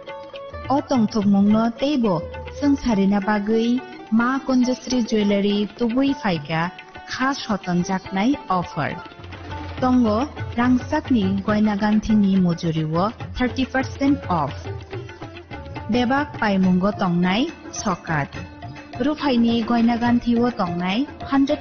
O tongthokmungno teibo swngsarina bagwi Ma Kunjasri Jewellery tubui phaikha kha sotonjaknai offer. Tongo rangchakni goina ganthini mujurio thirty percent off. Bebak paimungo tongnai sokat. Ruphaini goina ganthio tongnai hundred